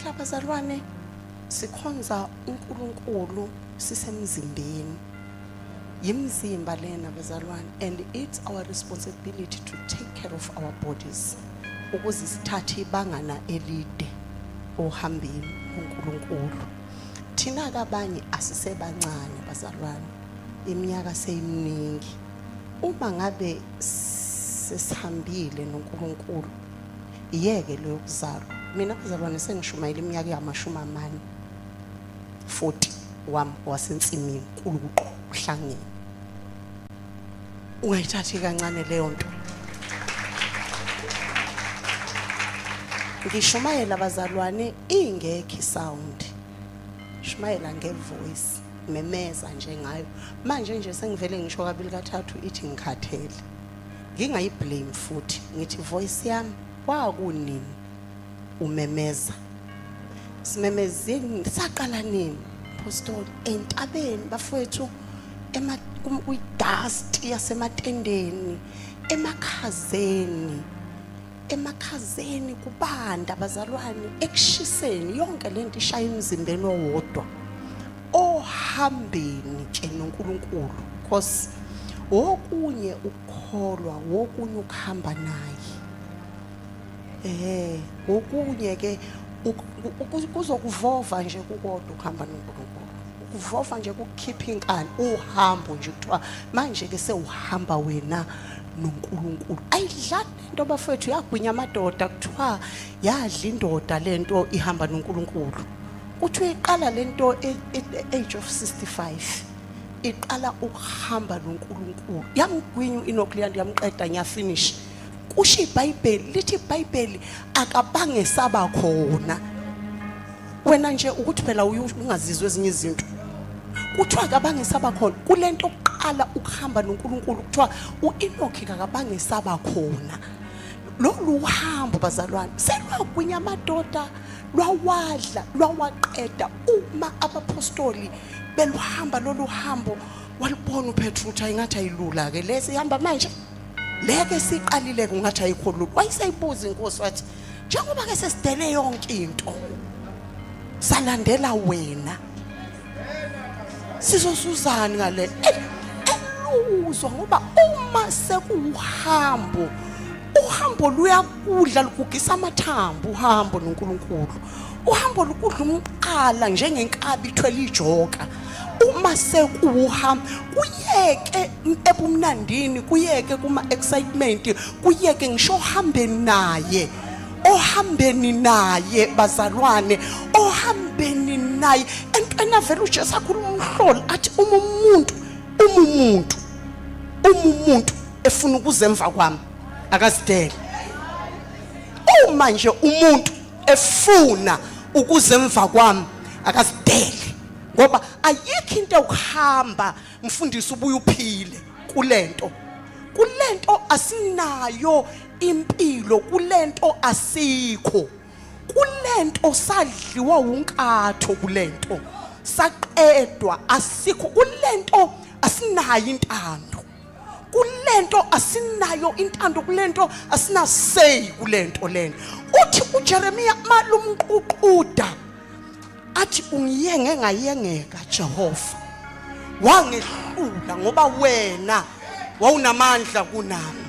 Phela bazalwane, sikhonza uNkulunkulu sisemzimbeni. Yimzimba lena bazalwane, and it's our responsibility to take care of our bodies ukuze sithathe ibangana elide ohambeni uNkulunkulu. Thina kabanye asisebancane bazalwane, iminyaka seyiminingi. Uma ngabe sesihambile noNkulunkulu, iyeke leyo kuzalwa. Mina bazalwane sengishumayela iminyaka engamashumi amane, 40 wami wasensimini kuluqo uhlangene. Ungayithathi kancane leyo nto. Ngishumayela bazalwane ingekho isound, shumayela ngevoice, memeza nje ngayo. Manje nje sengivele ngisho kabili kathathu ithi ngikhathele. Ngingayiblame futhi, ngithi voice yami kwakunini umemeza. Simemezini saqala nini apostoli entabeni bafowethu, ema kwi-dust yasematendeni, emakhazeni, emakhazeni kubanda bazalwane, ekushiseni, yonke lento ishaya emzimbeni owodwa ohambeni ke noNkulunkulu, cause wokunye ukukholwa, wokunye ukuhamba naye, wokunye ke kuzokuvova nje kukodwa ukuhamba noNkulunkulu, ukuvova nje kukukhipha inkani uhambo nje. Kuthiwa manje ke sewuhamba wena noNkulunkulu. Ayidlali lento bafethu, yagwinya amadoda. Kuthiwa yadla indoda lento ihamba noNkulunkulu. Kuthiwa iqala lento at age of 65, iqala ukuhamba noNkulunkulu. Yamgwinya u-Enoch leyanto, yamqeda, ngiyafinish. Kusho iBhayibheli, lithi iBhayibheli akabange saba khona. Wena nje ukuthi phela ungazizwa ezinye izinto. Kuthiwa akabange saba khona kulento okuqala ukuhamba noNkulunkulu. Kuthiwa u-Enoch akabange saba khona. Lolu hambo bazalwane selwagwinya amadoda, lwawadla, lwawaqeda. Uma abapostoli beluhamba lolu hambo, walibona uPetru ukuthi ayingathi ayilula ke lesi ihamba manje, leke siqalile kungathi ayikho lula. Wayeseyibuza inkosi, wathi njengoba ke sesidele yonke into salandela wena, sizosuzani ngale eluzwa? Ngoba uma sekuwuhambo, uhambo luyakudla, lugugisa amathambo. Uhambo noNkulunkulu, uhambo lukudla umqala njengenkabi ithwele ijoka. Uma sekuwuhamba, kuyeke ebumnandini, kuyeke kuma excitement, kuyeke ngisho ohambeni naye, ohambeni naye bazalwane, ohambeni naye entweni avela uJesu akhuluma umhlolo, athi uma umuntu efuna ukuza emva kwami akazidele. Uma nje umuntu efuna ukuza emva kwami akazidele, ngoba ayikho into yokuhamba mfundisi ubuye uphile kulento. Kulento asinayo impilo, kulento asikho, kulento sadliwa unkatho, kulento saqedwa, asikho kulento, asinayo intando kulento, asinayo intando kulento, asina say kulento lena. Uthi uJeremiya malumququda athi ungiyenge ngayengeka Jehova, wangehlula ngoba wena wawunamandla kunami.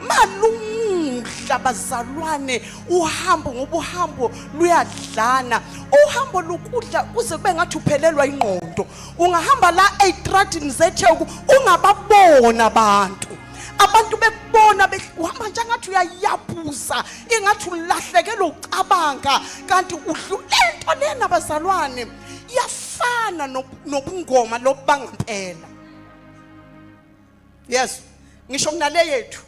Malumuhla bazalwane uhambo, ngoba uhambo luyadlana, uhambo lukudla kuze kube ngathi uphelelwa ingqondo. Ungahamba la ey'tradini zeTheku, ungababona abantu, abantu bekubona uhamba njengathi uyayabuza, ingathi ulahlekelwe ucabanga, kanti udlule into lena bazalwane. Iyafana nobungoma lobangempela. Yes, ngisho kunale yethu,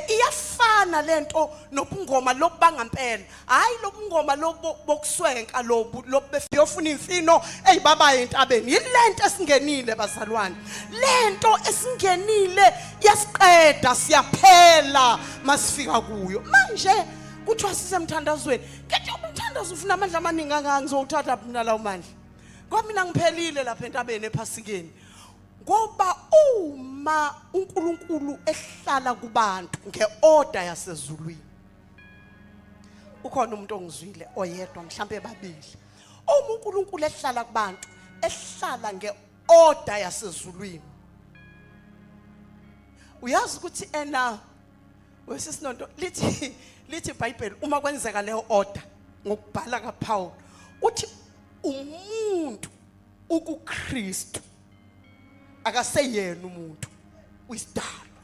iyafana lento nobungoma lobangempela. Hayi, lobungoma lobo bokuswenka, lobu lobefiyofuna imfino eyibabayo entabeni. Yilento esingenile bazalwane, lento esingenile yasiqeda, siyaphela masifika kuyo. Manje kuthiwa sisemthandazweni, kethi umthandazo ufuna amandla amaningi kangaka, ngizowuthatha mina lawo mandla? Ngoba mina ngiphelile lapha entabeni ephasikeni. Ngoba uma uNkulunkulu ehlala kubantu ngeorder yasezulwini, Ukhona umuntu ongizwile oyedwa, mhlambe babili. Uma uNkulunkulu ehlala kubantu, ehlala ngeorder yasezulwini. Uyazi ukuthi ena wesisinonto lithi iBhayibheli uma kwenzeka leyo order ngokubhala kaPaul uthi umuntu ukuKristu akaseyena umuntu, uyisidalwa.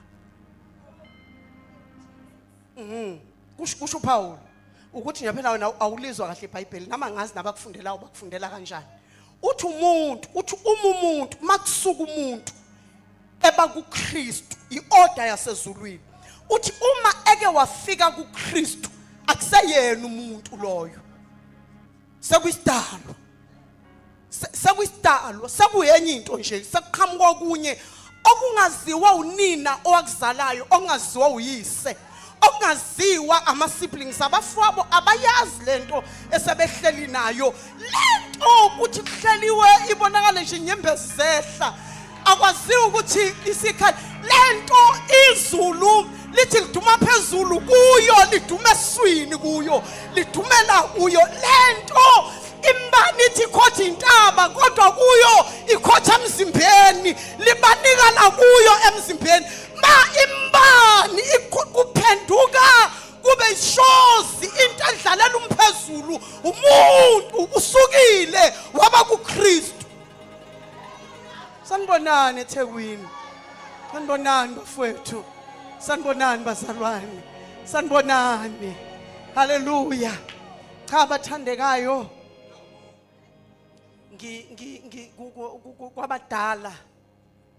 Kusho uPaul ukuthi nje phela wena awulizwa kahle iBhayibheli, nama ngazi nabakufundelayo bakufundela kanjani. Uthi umuntu, uthi uma umuntu makusuka umuntu eba kuKristu, iorder yasezulwini, uthi uma eke wafika kuKristu akuseyena umuntu loyo, sekuyisidalwa, sekuyisidalwa, sekuyenye into nje, sekuqhamuka okunye okungaziwa unina owakuzalayo, okungaziwa uyise, okungaziwa ama siblings, abafowabo abayazi lento esebehleli nayo. Lento ukuthi kuhleliwe ibonakale nje inyembezi zehla, akwaziwa ukuthi isikhathi lento izulu lithi liduma phezulu kuyo, liduma eswini kuyo, lidumela kuyo lento. Imbani ithi ikhotha intaba, kodwa kuyo ikhotha emzimbeni, libanika la kuyo emzimbeni. Ma imbani kuphenduka kube ishozi, into edlalela umphezulu, umuntu usukile waba kuKristu. Sanibonani eThekwini, sanibonani bafowethu, sanibonani bazalwane, sanibonani. Haleluya. Cha bathandekayo, kwabadala,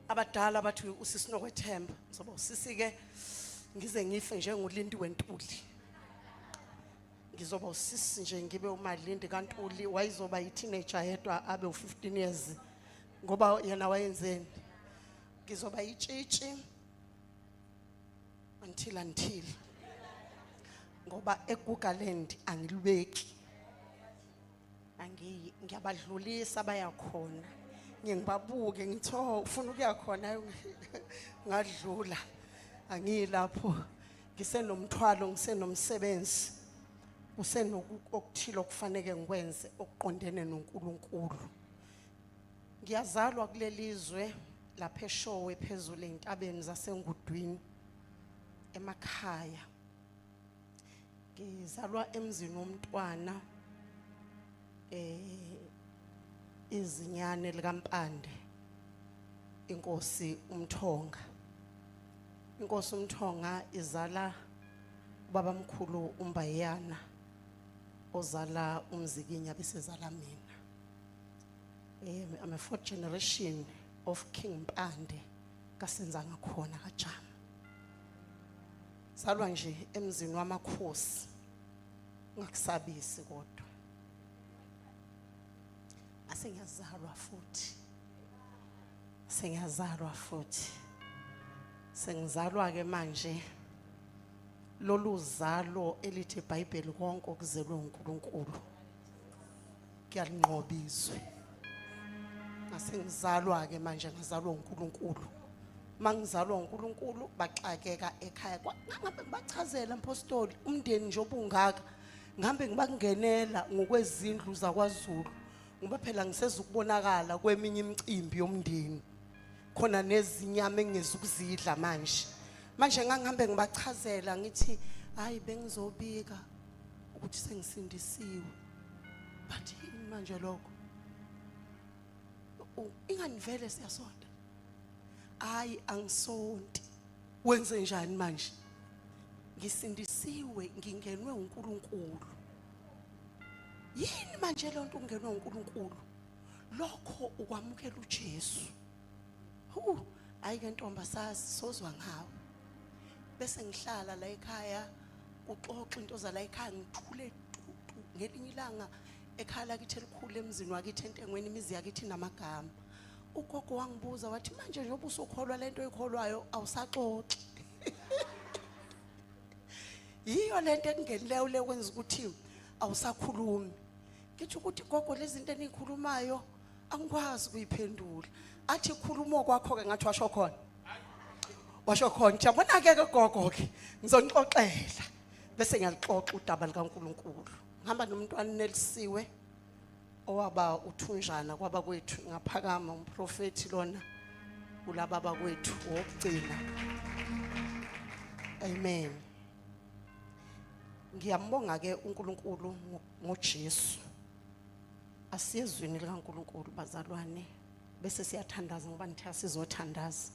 abadala bathi usisi Nokwethemba, ngizoba usisi ke ngize ngife njengolindi wentuli. Ngizoba usisi nje ngibe uMalindi kaNtuli, wayizoba yi-teenager yedwa abe u-15 years ngoba yena wayenzeni. Ngizoba itshitshi until ngoba eGugaland angilubeki, angiyi, ngiyabadlulisa bayakhona, ngiye ngibabuke ngithi oh ufuna ukuya khona, ngadlula, angiyi lapho, ngisenomthwalo, ngisenomsebenzi, kusenokuthile okufanele ngikwenze okuqondene noNkulunkulu. Ngiyazalwa kulelizwe lapha eShowe phezulu entabeni zaseNgudwini emakhaya. Ngizalwa emzini womntwana izinyane likaMpande, inkosi uMthonga. Inkosi uMthonga izala ubabamkhulu uMbayana ozala uMzikinya besezala mina. I'm a fourth generation of King Mpande kaSenzanga khona kaJama. Salwa nje emzini wamakhosi, ungakusabisi kodwa. Asengiyazalwa futhi, sengiyazalwa futhi, sengizalwa ke manje lolu zalo elithi iBhayibheli konke okuzelwe uNkulunkulu kuyalinqoba izwe. Ngasengizalwa ke manje, ngazalwa uNkulunkulu. Mangizalwa uNkulunkulu baxakeka ekhaya, ngangabe ngibachazela mpostoli umndeni nje obungaka, ngihambe ngibangenela ngokwezindlu zakwaZulu, ngoba phela ngisezukubonakala kweminye imicimbi yomndeni khona nezinyama engingezukuzidla manje. Manje ngangihambe ngibachazela ngithi hayi bengizobika ukuthi sengisindisiwe, but yini manje lokho, ingani vele siyasonta? Hayi angisonti. Wenze njani manje? Ngisindisiwe, ngingenwe uNkulunkulu. Yini manje lonto ungenwe uNkulunkulu? Lokho ukwamukela uJesu. Hayi ke ntomba, sazi sozwa ngawe. Bese ngihlala la ekhaya uxoxa into zala ekhaya, ngithule tu. Ngelinye ilanga ekhaya lakithi elikhulu emzini wakithi entengweni, imizi yakithi namagama, ugogo wangibuza wathi manje njengoba usukholwa lento oyikholwayo awusaxoxi, yiyo lento ekungenileyo le kwenza ukuthi awusakhulumi. Ngithi ukuthi gogo lezi zinto enikhulumayo angikwazi ukuyiphendula. Athi khuluma kwakho ke. Ngathi washo khona, washo khona. Yabona ke ke gogo ke, ngizonixoxela. Bese ngiyalixoxa udaba likaNkuluNkulu. Ngihamba nomntwana Nelisiwe owaba uthunjana kwaba kwethu, ngaphakama umprofeti lona kulaba bakwethu wokugcina. Amen. Ngiyambonga ke uNkulunkulu ngoJesu. Asiyezwini likaNkulunkulu bazalwane, bese siyathandaza ngoba nithe sizothandaza.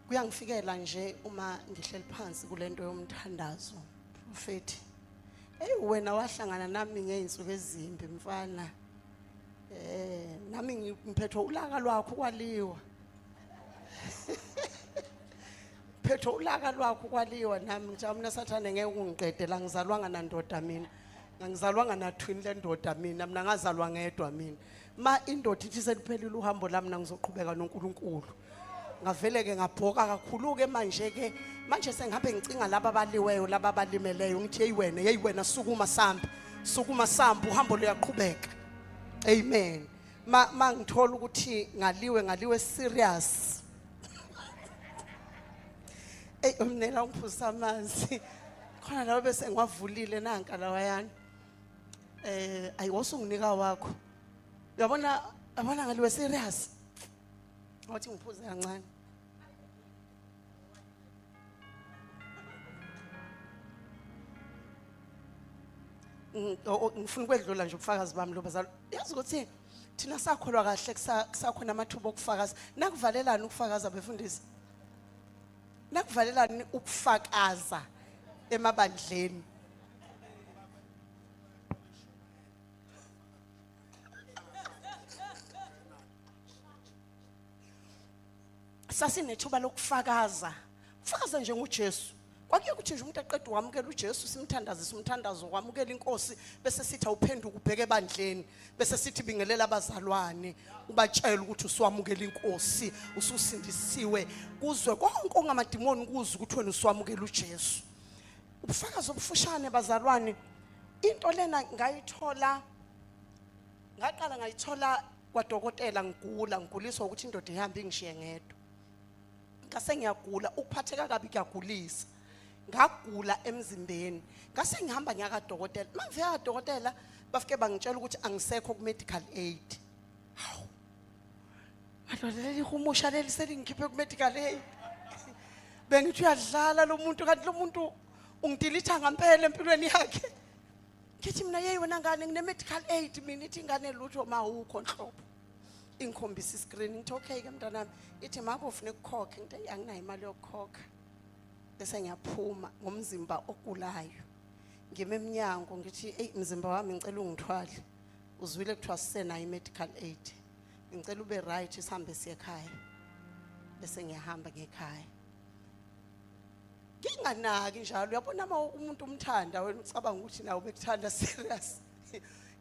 Kuyangifikela nje uma ngihleli phansi kulento yomthandazo, profeti. Hey wena wahlangana nami ngeinsuku ezimbi mfana. Nami ngiphethe ulaka lwakho kwaliwa. Phethe ulaka lwakho kwaliwa nami ngithi mina sathane ngeke ungiqede la, ngizalwanga nandoda mina. Ngangizalwanga nathwini lendoda mina, mina ngazalwa ngedwa mina. Ma indoda ithi seliphelile uhambo lami mina ngizoqhubeka noNkulunkulu. Ngavele ke ngabhoka kakhulu ke manje ke, manje sengihambe ngicinga laba abaliweyo laba abalimeleyo, ngithi hey wena, hey wena sukuma sambe, sukuma sambe, uhambo luyaqhubeka. Amen. Ma ngithola ukuthi ngaliwe serious. Ey umnela ungiphusa amanzi. Khona lawo bese ngiwavulile nanka lawayana. Ayiwosunginika wakho. Uyabona, yabona ngaliwe serious. Wathi ngiphuze kancane. Ngifuna ukwedlula nje ubufakazi bami lo bazali. Yazi ukuthi thina sakholwa kahle kusakhona amathuba okufakaza. Nakuvalelani ukufakaza befundisi? Nakuvalelani ukufakaza emabandleni? Sasinethuba lokufakaza. Ufakaza nje ngoJesu. Kwakuye kuthi nje umuntu aqeda ukwamukela uJesu, simthandazise umthandazo wamukela inkosi, bese sithi awuphenduke ubheke ebandleni, bese sithi bingelela abazalwane, ubatshela ukuthi usuwamukela inkosi, ususindisiwe, kuzwe konke okungamadimoni kuzwe ukuthi wena usuwamukela uJesu. Ubufakazi obufushane bazalwane, into lena ngayithola, ngaqala ngayithola kwadokotela ngigula, ngiguliswa ukuthi indoda ihambe ingishiye ngedwa. Ngase ngiyagula, ukuphatheka kabi kuyagulisa. Ngagula emzimbeni, ngase ngihamba ngiya kadokotela. Mangifika kadokotela bafike bangitshela ukuthi angisekho ku medical aid. Hawu, madoda leli humusha leli selingikhiphe ku medical aid. Bengithi uyadlala lo muntu, kanti lo muntu ungidilitha ngempela empilweni yakhe. Ngithi mina yeyi wena ngane ngine medical aid mina, ithi ingane lutho mawukho nhlobo. Ingikhombisa iscreen, ngithi okay ke mntanami, ithi makho ufuna ukukhokha, ngithi anginayo imali yokukhokha. Bese ngiyaphuma ngomzimba ogulayo, ngime emnyango ngithi hey mzimba wami ngicela ungithwale, uzwile kuthiwa sisenayo i-medical aid, ngicela ube right sihambe siye ekhaya. Bese ngiyahamba ngekhaya nginganaki njalo. Uyabona uma umuntu umthanda wena ucabanga ukuthi nawe ubekuthanda serious.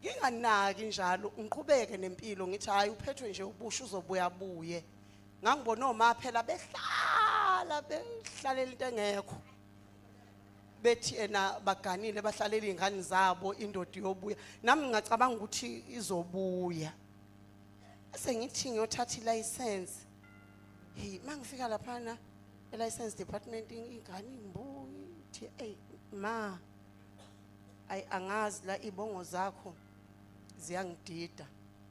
Nginganaki njalo, ngiqhubeke nempilo ngithi hayi uphethwe nje ubusha uzobuya buye. Ngangibona oma phela behlala behlalela into engekho, bethi ena baganile bahlalela izingane zabo, indoda iyobuya. Nami ngacabanga ukuthi izobuya. Bese ngithi ngiyothatha ilicense. Hey mangifika laphana e-license department ingane ingibuyi ithi hey ma ayi angazi la ibongo zakho ziyangidida.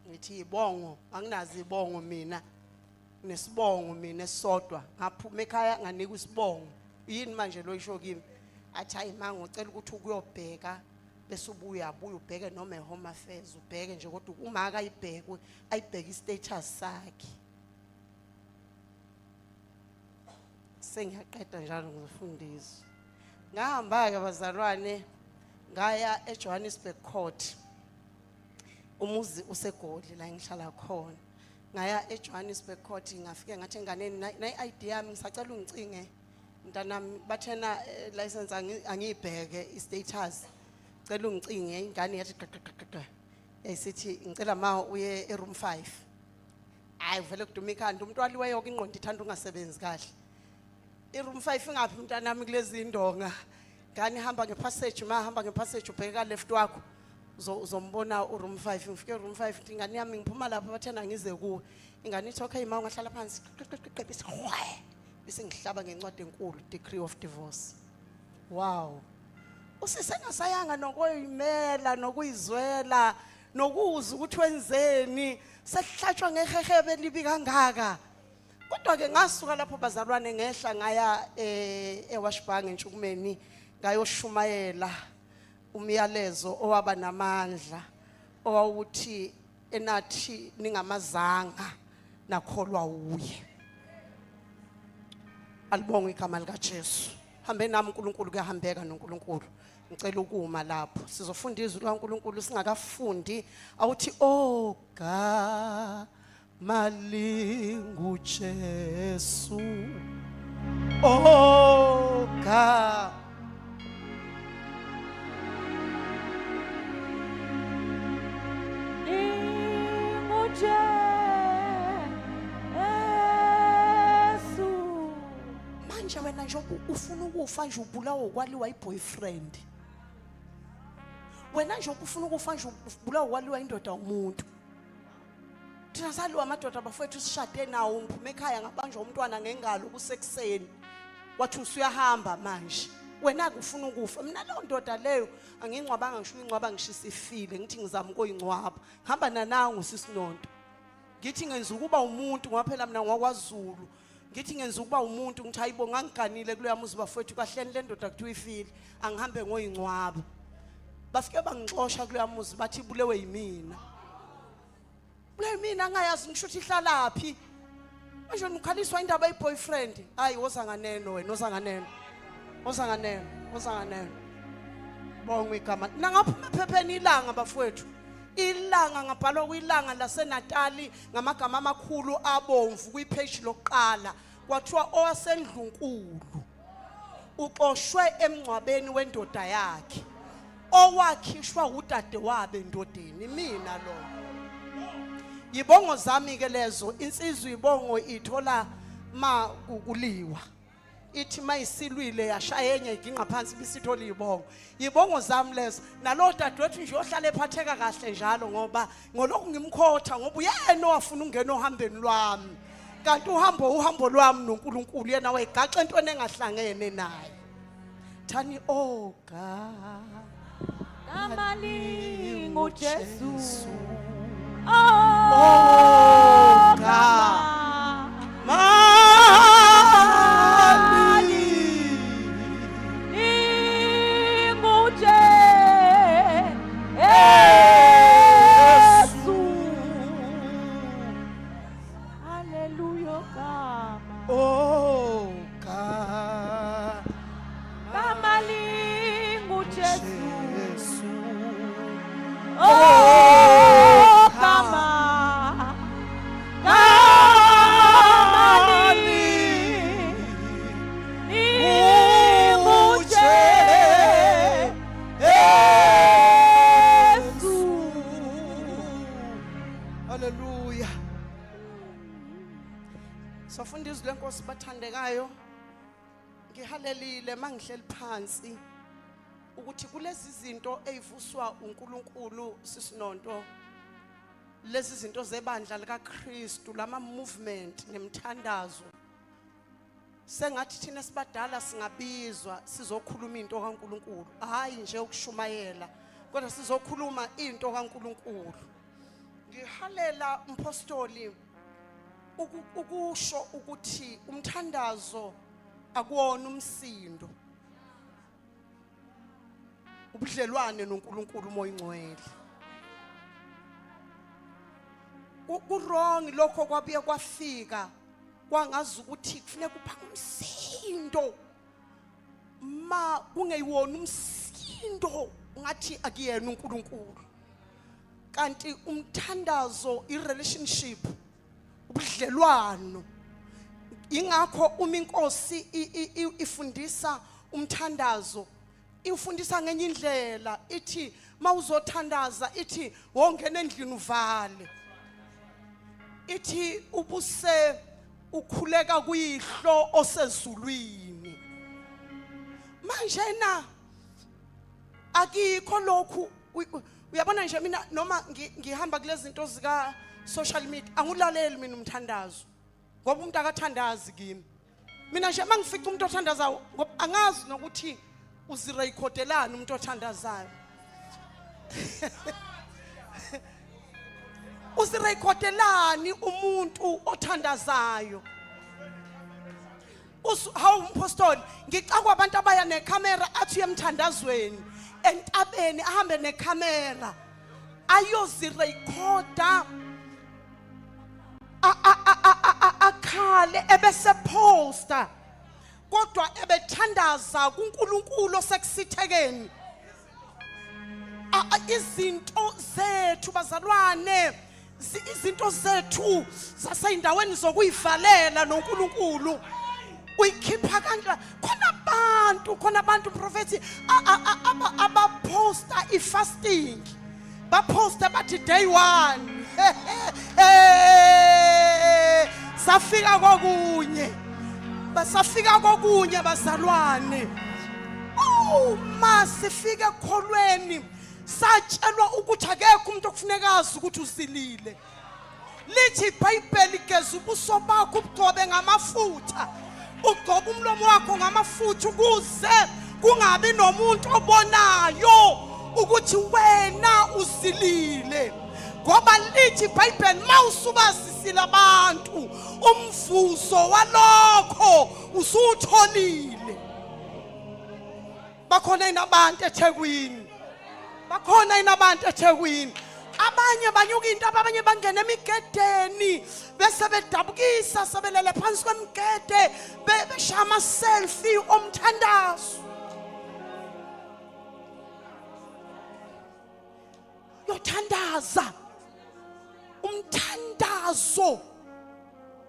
Ngithi ibongo anginazi ibongo mina, nesibongo mina esisodwa, ngaphuma ekhaya nganikwa isibongo. Yini manje lo isho kimi? Athi hayi ma ngicela ukuthi ukuyobheka bese ubuya buya ubheke noma e-home affairs ubheke nje, kodwa uma akayibhekwe ayibheke i-status sakhe. Sengiyaqeda njalo ngizofundiswa. Ngahamba-ke bazalwane ngaya eJohannesburg Court, umuzi useGoli la engihlala khona. Ngaya eJohannesburg Court, ngafike ngathi enganeni nayi-ID yami ngisacela ungicinge mntanami, bathena license angiyibheke i-status, cela ungicinge. Ingane yathi gqa, gqa, gqa, gqa. Yayisithi ngicela ma uye e-room 5. Hayi vele kuduma ikhanda, umuntu waliweyo ke ingqondo ithanda ungasebenzi kahle. I-room 5 ingaphi mntanami kulezi indonga? Ngani hamba ngepassage, ma hamba ngepassage ubheke ka left wakho uzombona u-room 5. Ngifike e-room 5 ngithi ingane yami ngiphuma lapha bathena ngize kuwe. Ingane ithi okay ma ungahlala phansi, bese ngihlaba ngencwadi enkulu, decree of divorce. Wow, usisengasayanga nokoyimela nokuyizwela nokuza ukuthi wenzeni, sehlatshwa ngehehebe libi kangaka. Kodwa ke ngasuka lapho bazalwane, ngehla ngaya eWashbank eNtshukumeni, ngayoshumayela umyalezo owaba namandla owawuthi enathi ningamazanga nakholwa uye. Alibongwe igama likaJesu. Hambe nami uNkulunkulu, kuyahambeka noNkulunkulu. Ngicela ukuma lapho, sizofunda izwi likaNkulunkulu. Singakafundi awuthi oh gama linguJesu, oh ga LinguJesu. Manje wena nje ufuna ukufa nje, ubulawa ukwaliwa iboyfriend. Wena nje ufuna ukufa nje, ubulawa ukwaliwa indoda umuntu. Thina saliwa amadoda bafowethu, sishade nawo. Ngiphume ekhaya ngabanjwa umntwana ngengalo kusekuseni, wathi usuyahamba manje, wena ufuna ukufa. Mina leyo ndoda leyo angingcwabanga, ngisho ingcwaba ngishisa ifile. Ngithi ngizama ukuyingcwaba, ngihamba nanangu sisinonto, ngithi ngenza ukuba umuntu, ngoba phela mina ngwakwaZulu. Ngithi ngenza ukuba umuntu, ngithi hayibo, ngangiganile kuloya muzi bafowethu, kahleni le ndoda kuthiwa ifile, angihambe ngoyingcwaba. Bafike bangixosha kuloya muzi, bathi ibulewe yimina, bulewe yimina, angayazi ngisho ukuthi ihlalaphi. Manje ukhaliswa indaba ye-boyfriend. Hayi, woza nganeno wena, woza nganeno, woza nganeno, woza nganeno. Bonke igama nangaphuma ephepheni Ilanga bafowethu, Ilanga, ngabhalwa kwiLanga laseNatali ngamagama amakhulu abomvu kwipage lokuqala, kwathiwa owasendlunkulu uxoshwe emngcwabeni wendoda yakhe owakhishwa udade wabe endodeni. Mina lo yibongo zami ke lezo. Insizwa ibongo ithola ma kuliwa, ithi mayisilwile yashaya enye iginqa phansi bisithola ibongo. Yibongo zami lezo. Nalo dadewethu nje ohlala ephatheka kahle njalo, ngoba ngolokhu ngimkhotha, ngoba uyena owafuna ungena ohambeni lwami, kanti uhambo uhambo lwami noNkulunkulu, yena wayigaxa entweni engahlangene naye. Thani oh God Gama linguJesu. Oh, Oh, God. gama Mali linguJesu. Hallelujah, gama. Oh God Gama linguJesu. Jesu. Oh, gama. Gama linguJesu. Hallelujah. Sofunda izwi lenkosi bathandekayo. Ngihalelile mangihleli phansi ukuthi kulezi zinto ezivuswa uNkulunkulu sisinonto, lezi zinto zebandla likaKristu, lama movement nemthandazo, sengathi thina sibadala singabizwa sizokhuluma into kaNkulunkulu, hayi nje ukushumayela, kodwa sizokhuluma into kaNkulunkulu. Ngihalela umpostoli ukusho ukuthi umthandazo akuwona umsindo, ubudlelwane noNkulunkulu uMoya Ingcwele. Ku wrong lokho kwabuye kwafika kwangazi ukuthi kufuneka uphaka umsindo, ma kungeyiwona umsindo ngathi akuyena uNkulunkulu, kanti umthandazo i-relationship, ubudlelwano. Ingakho uma inkosi ifundisa umthandazo, ifundisa ngenye indlela, ithi mawuzothandaza, ithi wongena endlini uvale, ithi ubuse ukhuleka kuyihlo osezulwini. Manje na akikho lokhu. Uyabona nje mina noma ngihamba kulezi zinto zika social media, angulaleli mina umthandazo, ngoba umuntu akathandazi kimi. Mina nje mangifica umuntu othandazayo, ngoba angazi nokuthi Uzirekhodelani umuntu othandazayo? Uzirekhodelani umuntu othandazayo? Hawu umpostoli, ngicakwa abantu abaya nekhamera, athi uyemthandazweni entabeni, ahambe nekhamera ayozirekhoda, akhale ebese posta, kodwa ebethandaza kuNkulunkulu osekusithekeni. Izinto zethu bazalwane, izinto zethu zaseyindaweni zokuyivalela noNkulunkulu uyikhipha kanjani? Khona abantu prophet abaposta ifasting, baposta bathi day 1 safika kokunye, basafika kokunye bazalwane. Uma sifika ekholweni, satshelwa ukuthi akekho umuntu okufuneka azi ukuthi usilile. Lithi iBhayibheli, geza ubuso bakho, ubugcobe ngamafutha, ugcobe umlomo wakho ngamafutha, ukuze kungabi nomuntu obonayo ukuthi wena usilile, ngoba lithi iBhayibheli, mawusubazisile abantu, umvuzo walokho usuwutholile. Bakhona yini abantu eThekwini? Bakhona yini abantu eThekwini? Abanye banyuka intaba, abanye bangena emigedeni bese bedabukisa, sebelele phansi kwemigede, beshaya ama-selfie omthandazo. Yothandaza umthandazo.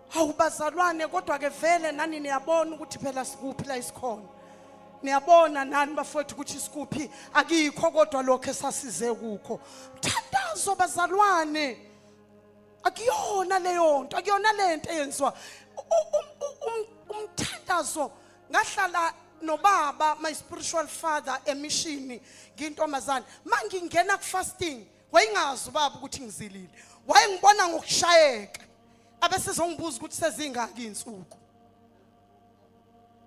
Hawu bazalwane, kodwa ke vele nani niyabona ukuthi phela sikuphi la isikhona. Niyabona nani bafowethu ukuthi sikuphi, akikho kodwa lokho esasize kukho. Mthandazo bazalwane, akuyona leyo nto, akuyona lento eyenziwa umthandazo. Ngahlala nobaba, my spiritual father, emishini ngintombazane. Mangingena ku fasting, wayingazi ubaba ukuthi ngizilile, wayengibona ngokushayeka, abesezongibuza ukuthi sezingaki insuku.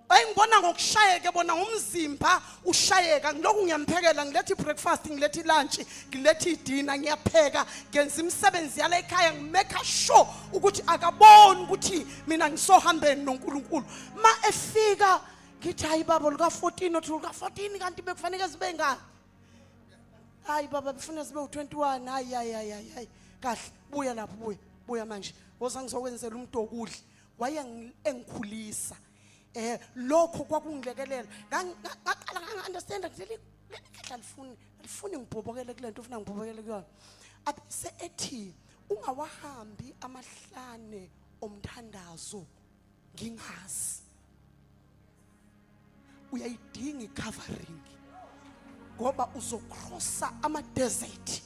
Wayengibona ngokushayeka, ebona ngomzimba ushayeka. Ngilokhu ngiyamphekela, ngiletha i-breakfast, ngiletha i-lunch, ngiletha idina, ngiyapheka, ngenza imisebenzi yala ekhaya, ngimake sure ukuthi akaboni ukuthi mina ngisohambeni noNkulunkulu. Ma efika ngithi, "Hayi baba, luka-14." Othi luka-14, kanti bekufanele zibe ngaki? "Hayi baba, befuna zibe u-21." "Hayi, hayi, hayi, hayi, hayi, kahle, buya lapho, buya, buya manje, woza ngizokwenzela umuntu okudla." Waye engikhulisa. Lokho kwakungilekelela. Ngaqala nga-understand leli khehla alifuni ngibhobokele kule nto, ufuna ngibhobokele kuyona. Abese ethi, "Ungawahambi amahlane omthandazo ngingazi. Uyayidinga i-covering, ngoba uzocrossa ama-desert,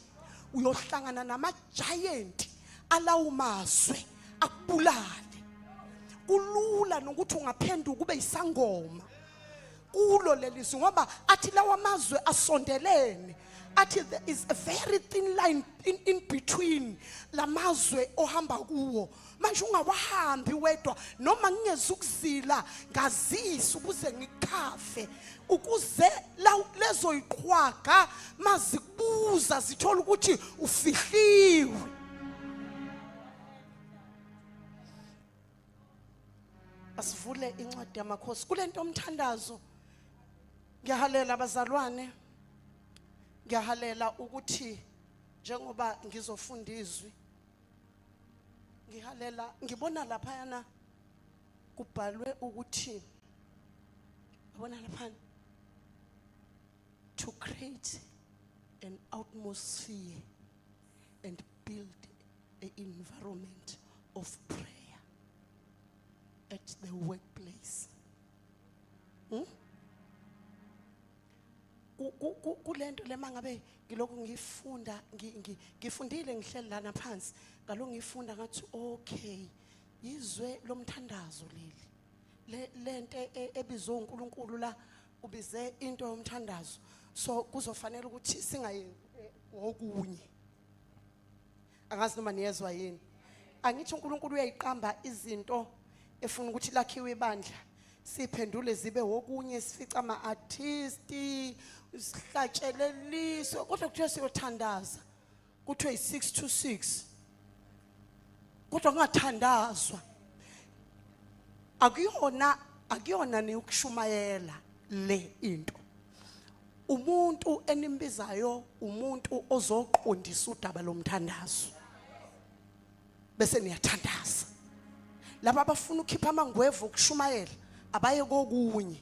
uyohlangana nama-giant alawo mazwe, akubulale. Kulula nokuthi ungaphenduka ube isangoma kulo lelizwe, ngoba athi lawa mazwe asondelene, athi there is a very thin line in between lamazwe ohamba kuwo. Manje ungawahambi wedwa, noma ngingezukuzila, ngazise ukuze ngikhafe, ukuze lezo yiqhwaga mazikubuza zithola ukuthi ufihliwe." Asivule incwadi yamakhosi kulento omthandazo. Ngiyahalela abazalwane, ngiyahalela ukuthi njengoba ngizofunda izwi, ngihalela ngibona laphayana kubhalwe ukuthi, yabona laphana, to create an atmosphere and build an environment of prayer at the workplace. Kulento le mangabe ngilokhu ngifunda, ngifundile, ngihleli lana phansi, ngalokhu ngifunda ngathi, okay, izwe lomthandazo leli, le lento ebizwe uNkulunkulu la, ubize into yomthandazo, so kuzofanele ukuthi singayenzi okunye. Angazi noma niyezwa yini. Angithi uNkulunkulu uyayiqamba izinto efuna ukuthi lakhiwe ibandla. Siphendule zibe wokunye, sifica ama-artist, sihlatsheleliswe, kodwa kuthiwa siyothandaza, kuthiwe yi-6 to 6, kodwa kungathandazwa. Akuyona neyokushumayela le into. Umuntu enimbizayo umuntu ozoqondisa udaba lomthandazo, bese niyathandaza. Laba abafuna ukukhipha amangwevu okushumayela abaye kokunye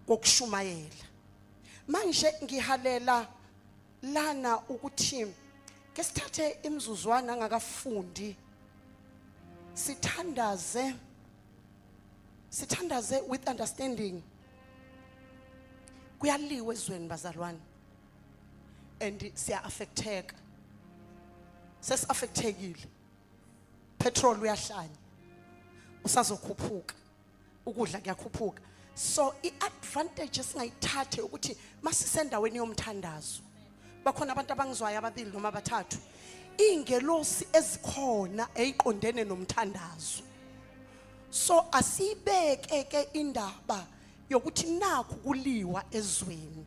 kokushumayela. Manje ngihalela lana ukuthi ke sithathe imizuzwana angakafundi, sithandaze, sithandaze with understanding. Kuyaliwa ezweni bazalwane, and siya affecteka, sesi-affectekile. Petrol uyahlanya, usazokhuphuka, ukudla kuyakhuphuka. So i-advantage esingayithathe ukuthi masisendaweni yomthandazo, bakhona abantu abangizwayo ababili noma abathathu, iy'ngelosi ezikhona eyiqondene nomthandazo. So asiyibeke ke indaba yokuthi nakhu kuliwa ezweni,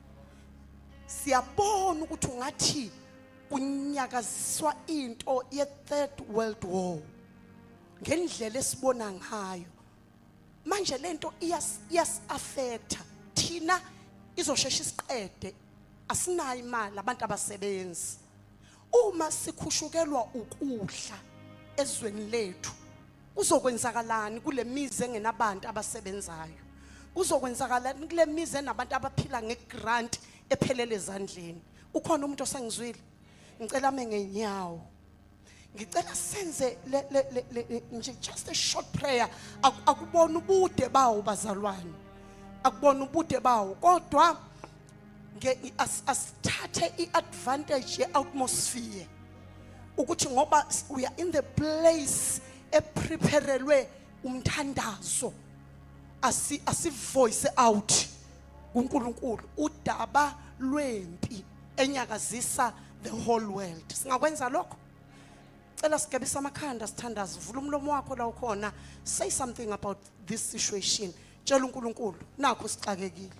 siyabona ukuthi ungathi kunyakaziswa into ye-third world war ngendlela esibona ngayo manje. Lento iyas-affecta thina, izoshesha isiqede. Asinayo imali, abantu abasebenzi. Uma sikhushukelwa ukudla ezweni lethu, kuzokwenzakalani kule mizi engenabantu abasebenzayo? Kuzokwenzakalani kule mizi enabantu abaphila ngegrant ephelele ezandleni? Ukhona umuntu osengizwile? Ngicela ame ngenyawo. Ngicela senze le nje just a short prayer. Akubona ubude bawo bazalwane, akubona ubude bawo, kodwa asithathe i-advantage ye-atmosphere ukuthi ngoba we are in the place epreparelwe umthandazo, asivoice out kuNkulunkulu udaba lwempi enyakazisa the whole world. Singakwenza lokho? Cela sigebisa amakhanda, sithandaze. Vula umlomo wakho la ukhona, say something about this situation. Tshela uNkulunkulu, nakho sixakekile.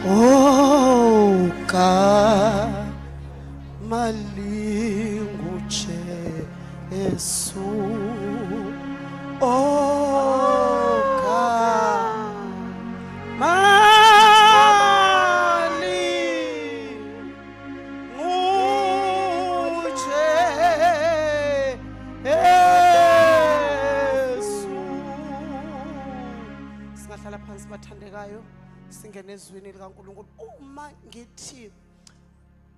Oh gama lingu Jesu. Oh gama lingu Jesu. Singahlala phansi bathandekayo, singene ezwini likaNkulunkulu. Uma ngithi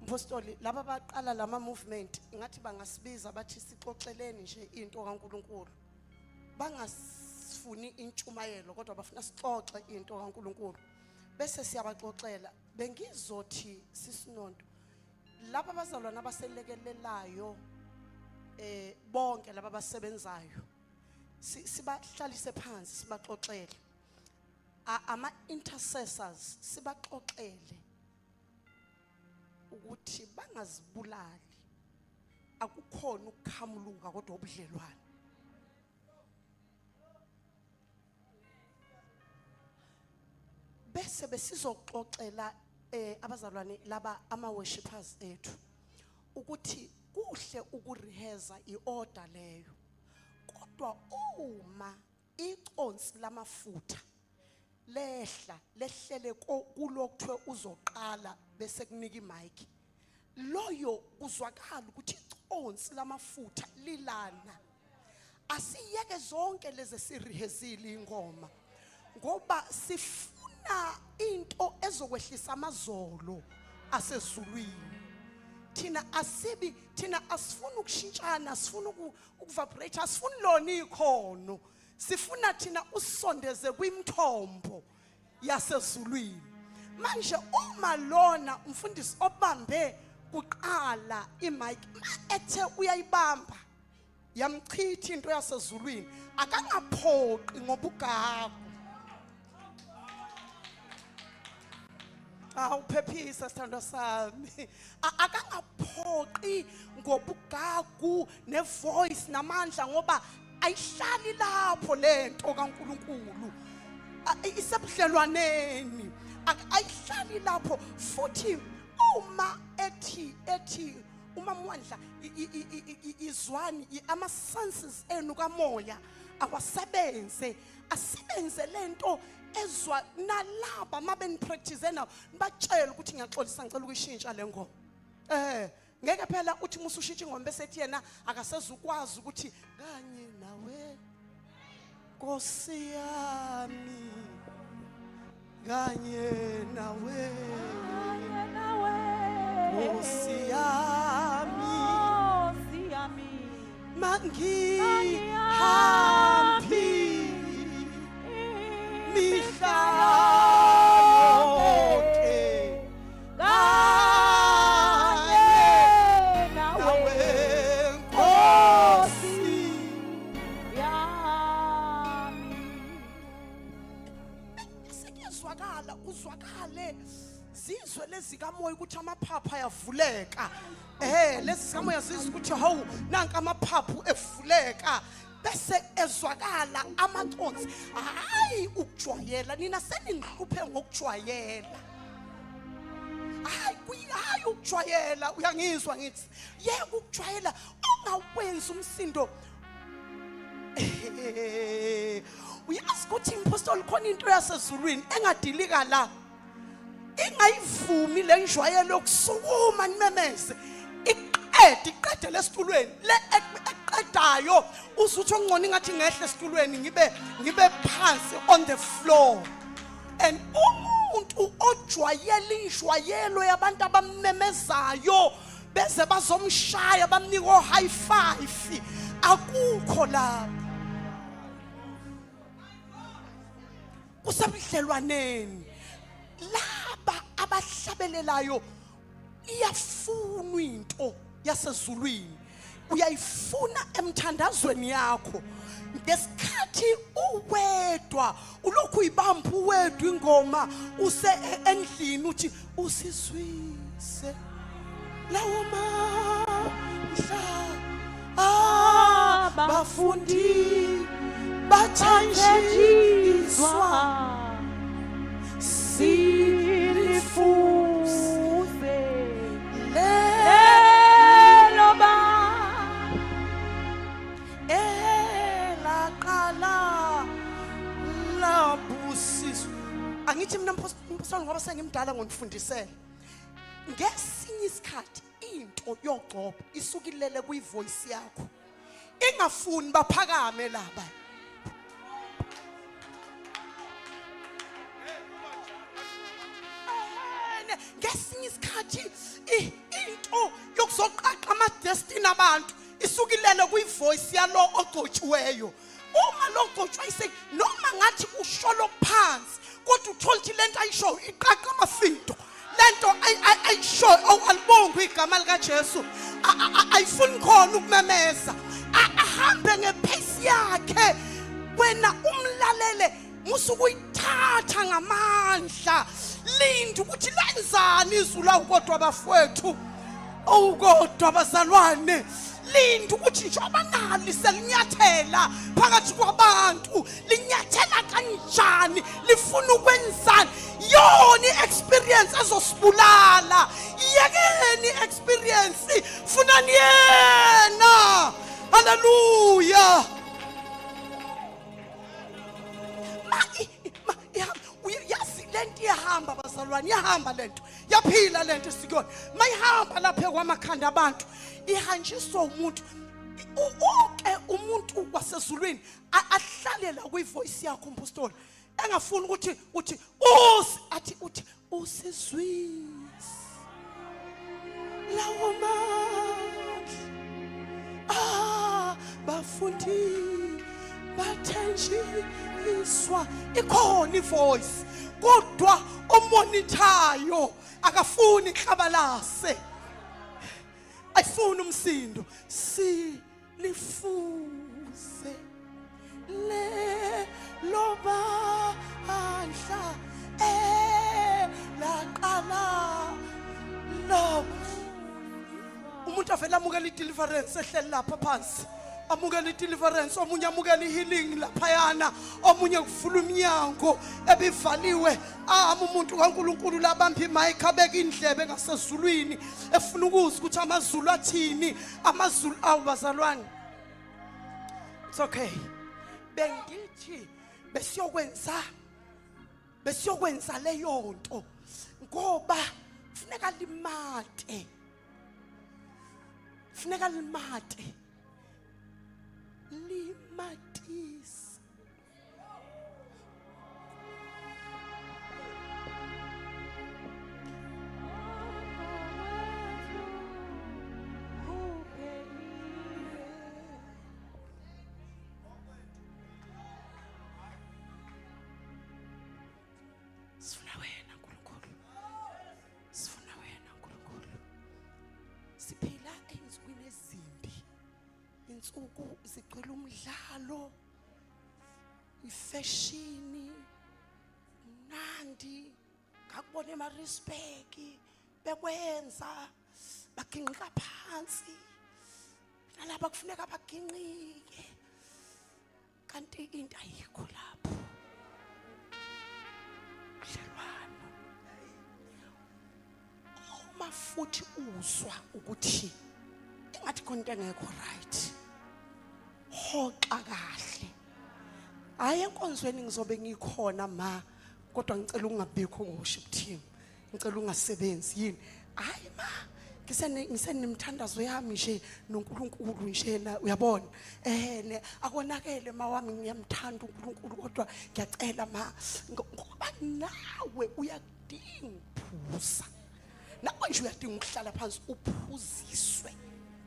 Mpostoli, laba baqala lama movement, ngathi bangasibiza bathi sixoxeleni nje into kaNkulunkulu, bangasifuni intshumayelo kodwa bafuna sixoxe into kaNkulunkulu, bese siyabaxoxela. Bengizothi sisinonto laba bazalwana abaselekelelayo, bonke laba abasebenzayo, sibahlalise phansi, sibaxoxele ama intercessors, sibaxoxele ukuthi bangazibulali, akukhona ukukhamuluka kodwa ubudlelwane. Bese besizoxoxela abazalwane laba ama worshipers ethu ukuthi kuhle ukureheza iorder leyo, kodwa uma iconsi lamafutha lehla lehlele kulokuthiwe uzoqala bese kunika imic, loyo kuzwakala ukuthi iconsi lamafutha lilana. Asiyeke zonke lezi sirehezile ingoma, ngoba sifuna into ezokwehlisa amazolo asezulwini. Thina asibi, thina asifuni ukushintshana, sifuna ukuvibrate, asifuni lona ikhono, sifuna thina usondeze kwimthombo yasezulwini. Manje uma lona umfundisi obambe kuqala imic, ma ethe uyayibamba yamchitha into yasezulwini, akangaphoqi ngobugagu. Awuphephisa sithandwa sami. Akangaphoqi ngobugagu nevoice namandla, ngoba ayihlali lapho lento kaNkulunkulu. Isebudlelwaneni, ayihlali lapho. Futhi uma ethi uma Mwandla, izwani ama senses enu kamoya awasebenze, asebenze lento ezwa nalaba mabe nipractice nawo, nibatshele ukuthi ngiyaxolisa, ngicela ukuyishintsha le ngoma. Ngeke phela uthi musu ushintsha ingoma bese ethi yena akasezukwazi ukuthi kanye nawe Nkosi yami, kanye nawe Nkosi yami, Nkosi yami, mangihambi mihla yonke kanye nawe Nkosi yami. Sekuyazwakala, kuzwakale zizwe lezi kamoya ukuthi amaphaphu ayavuleka. Lezi zikamoya zizwe ukuthi hawu, nanka amaphaphu evuleka, bese ezwakala amaconsi. Hayi ukujwayela, nina seningihluphe ngokujwayela. Hayi, hayi ukujwayela, uyangizwa ngithi yeke ukujwayela, ungawenzi umsindo. Uyazi ukuthi impostoli khona into yasezulwini engadilika la, ingayivumi le njwayelo yokusukuma nimemeze, iqede, iqede lesitulweni le eqedayo, uzuthi ongcono ingathi ngehle esitulweni ngibe phansi on the floor. And umuntu ojwayele injwayelo yabantu abamemezayo beze bazomshaya bamnike o high five, akukho lapho, kusebudlelwaneni. Laba abahlabelelayo iyafunwa into yasezulwini, uyayifuna emthandazweni yakho. Ngesikhathi uwedwa ulokhu uyibamba uwedwa ingoma use endlini uthi usizwise lawo mandla abafundi bathenjiswa, silifuna. Sibusiswe. Angithi mina mpostoli ngoba sengimdala ngonifundisela. Ngesinye isikhathi into yogcobo isukilele kwivoice yakho. Ingafuni baphakame laba. Ngesinye isikhathi into yokuzoqaqa ama-destiny abantu isukilele kwivoice yalo ogcotshiweyo. Uma lo gcotshwa ise noma ngathi usholo phansi kodwa uthola ukuthi lento ayishoyo iqaqa amafindo. Lento ayishoyo awalibongi igama likaJesu. Ayifuni khona ukumemeza. Ahambe ngepace yakhe. Wena umlalele musukuyithatha ngamandla. Linda ukuthi lenzani izulu awu kodwa bafowethu. Owukodwa bazalwane linda ukuthi njengoba nali selinyathela phakathi kwabantu linyathela kanjani lifuna ukwenzani yona i-experience ezosibulala yekeni i-experience funani yena haleluya yazi lento iyahamba bazalwane iyahamba lento yaphila lento esikuyona mayihamba lapha kwamakhanda abantu ihanjiswa umuntu uke umuntu wasezulwini ahlale la kwivoice yakho umpostoli engafuni ukuthi uthi usi athi uthi usizwise lawo mandla ah bafundi bathenjiswa ikhona ivoice kodwa omonithayo akafuni iklabalase ayifuni umsindo silifuze le lobandla elaqala lo umuntu avele amukela i-deliverance ehleli lapha phansi amukela i-deliverance omunye amukela i-healing laphayana omunye kuvula iminyango ebivaliwe ama umuntu kaNkuluNkulu labamba imic abeka indlebe ngasezulwini efuna ukuzwa ukuthi amazulu athini amazulu awu bazalwane it's okay bengithi besiyokwenza besiyokwenza leyo nto ngoba kufuneka limate funeka limate limatise Sifuna wena Nkulunkulu. Sifuna wena Nkulunkulu. Siphila ezinsukwini ezimbi. Insuku zigcwele umdlalo. Ifashini. Mnandi. Ngakubona emaRespect bekwenza baginqika phansi. Nalaba kufuneka baginqike. Kanti into ayikho lapho. Udlelwano. Uma futhi uzwa ukuthi ingathi khona into engekho right. Hoxa kahle. Hayi enkonzweni ngizobe ngikhona ma kodwa ngicela ungabikho worship team. Ngicela ungasebenzi yini? Hayi ma ngisenemthandazo yami nje noNkulunkulu nje na uyabona eh akonakele ma wami ngiyamthanda uNkulunkulu kodwa ngiyacela ma ngoba nawe uyakudinga uphuza nawe nje uyadinga ukuhlala phansi uphuziswe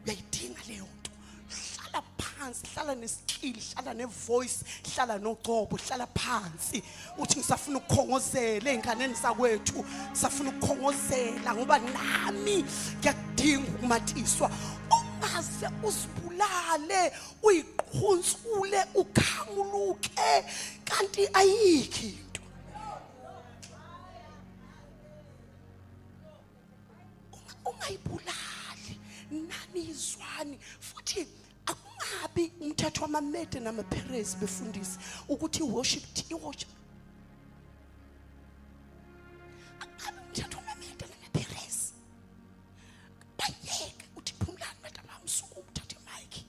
uyayidinga leyo nto hlala phansi hlala neskill hlala nevoice hlala nogcobo hlala phansi uthi ngisafuna ukukhongozela ezinganeni zakwethu ngisafuna ukukhongozela ngoba nami ngiyakudinga ukumatiswa ungaze uzibulale uyiqhunsule ukhamuluke kanti ayikho into ungayibulali nanizwani futhi akungabi umthetho wamamede namaperezi befundisi ukuthi worship i-worship akungabi umthetho wamamede namaperezi bayeke uthi phumlani bantu bami suku uthathe imic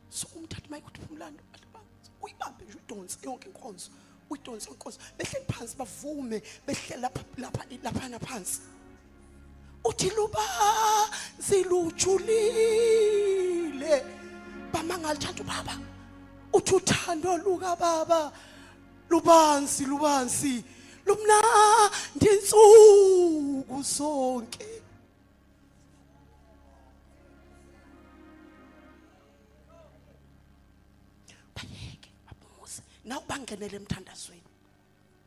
suku umthathe imic uthi phumlani bantu bami uyibambe nje udonse yonke inkonzo. Uyidonsa inkonzo behleli phansi bavume behleli lapha lapha laphana phansi. Uthi lubanzi lujulile. Bamangala ubaba. Uthi uthando luka baba lubanzi lubanzi lumnandi insuku zonke. Bayeke baphumuze nawe bangenele emthandazweni.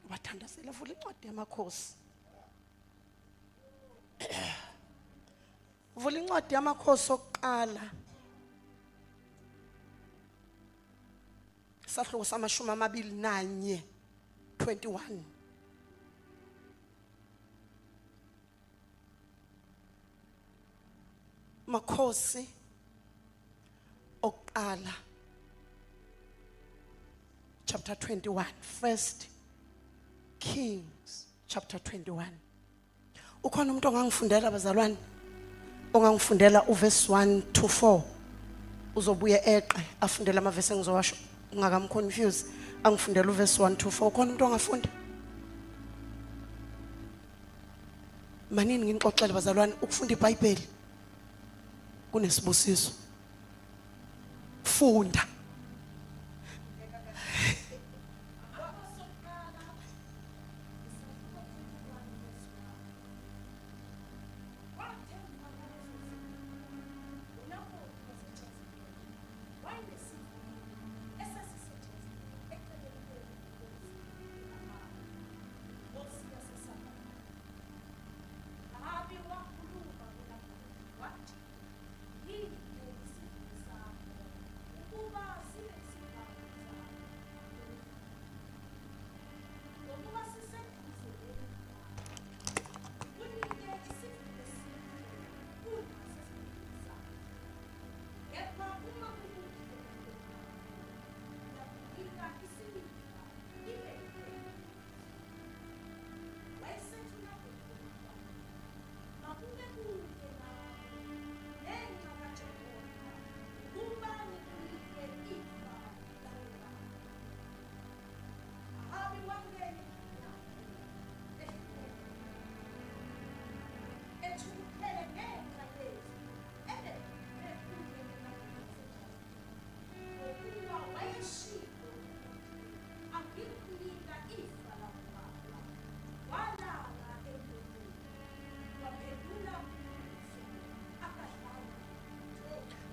Ubathandazela vula incwadi yamakhosi. Vula incwadi yamakhosi okuqala. Sahluko samashumi amabili nanye 21. Makhosi okuqala chapter 21, First Kings chapter 21. Ukhona umuntu ongangifundela bazalwane? Ongangifundela uverse 1 to 4. Uzobuye eqe afundele amavesi engizowasho ungakamconfuse. Angifundela uverse 1 to 4. Ukhona umuntu ongafunda? Manini nginixoxele bazalwane ukufunda iBhayibheli kunesibusiso. Funda.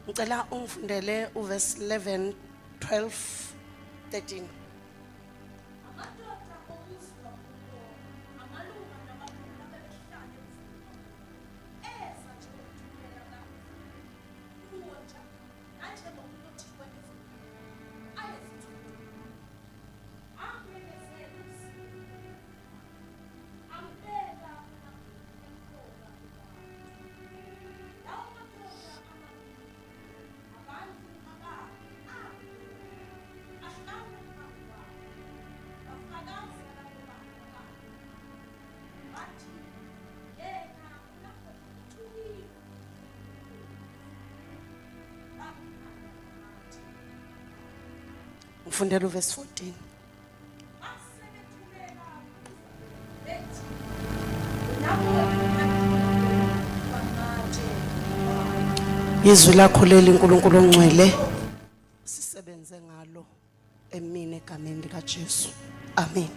Ngicela ungifundele uverse 11 12 13. Amadoda omuzi wakubo, amalunga nabakhulu abebehlala emzini eza njengokuthumela kuwo nanjengokulothiwe ezintweni ayezithumela. Amemezela usizo, ambeka emqoka kubantu. Lawo madoda amabili, abantu ababi ahlala phambi kwakhe, bafakaza labo bantu ababi, bathi yena uNabhothi uthukile bamkhanda ngamatshe. Ngifundela uverse 14. Base bethumela bethi uNabhothi akhiwe ngamatshe wafa. Izwi lakho leli uNkulunkulu ongcwele sisebenze ngalo emini egameni lika Jesu. Amen.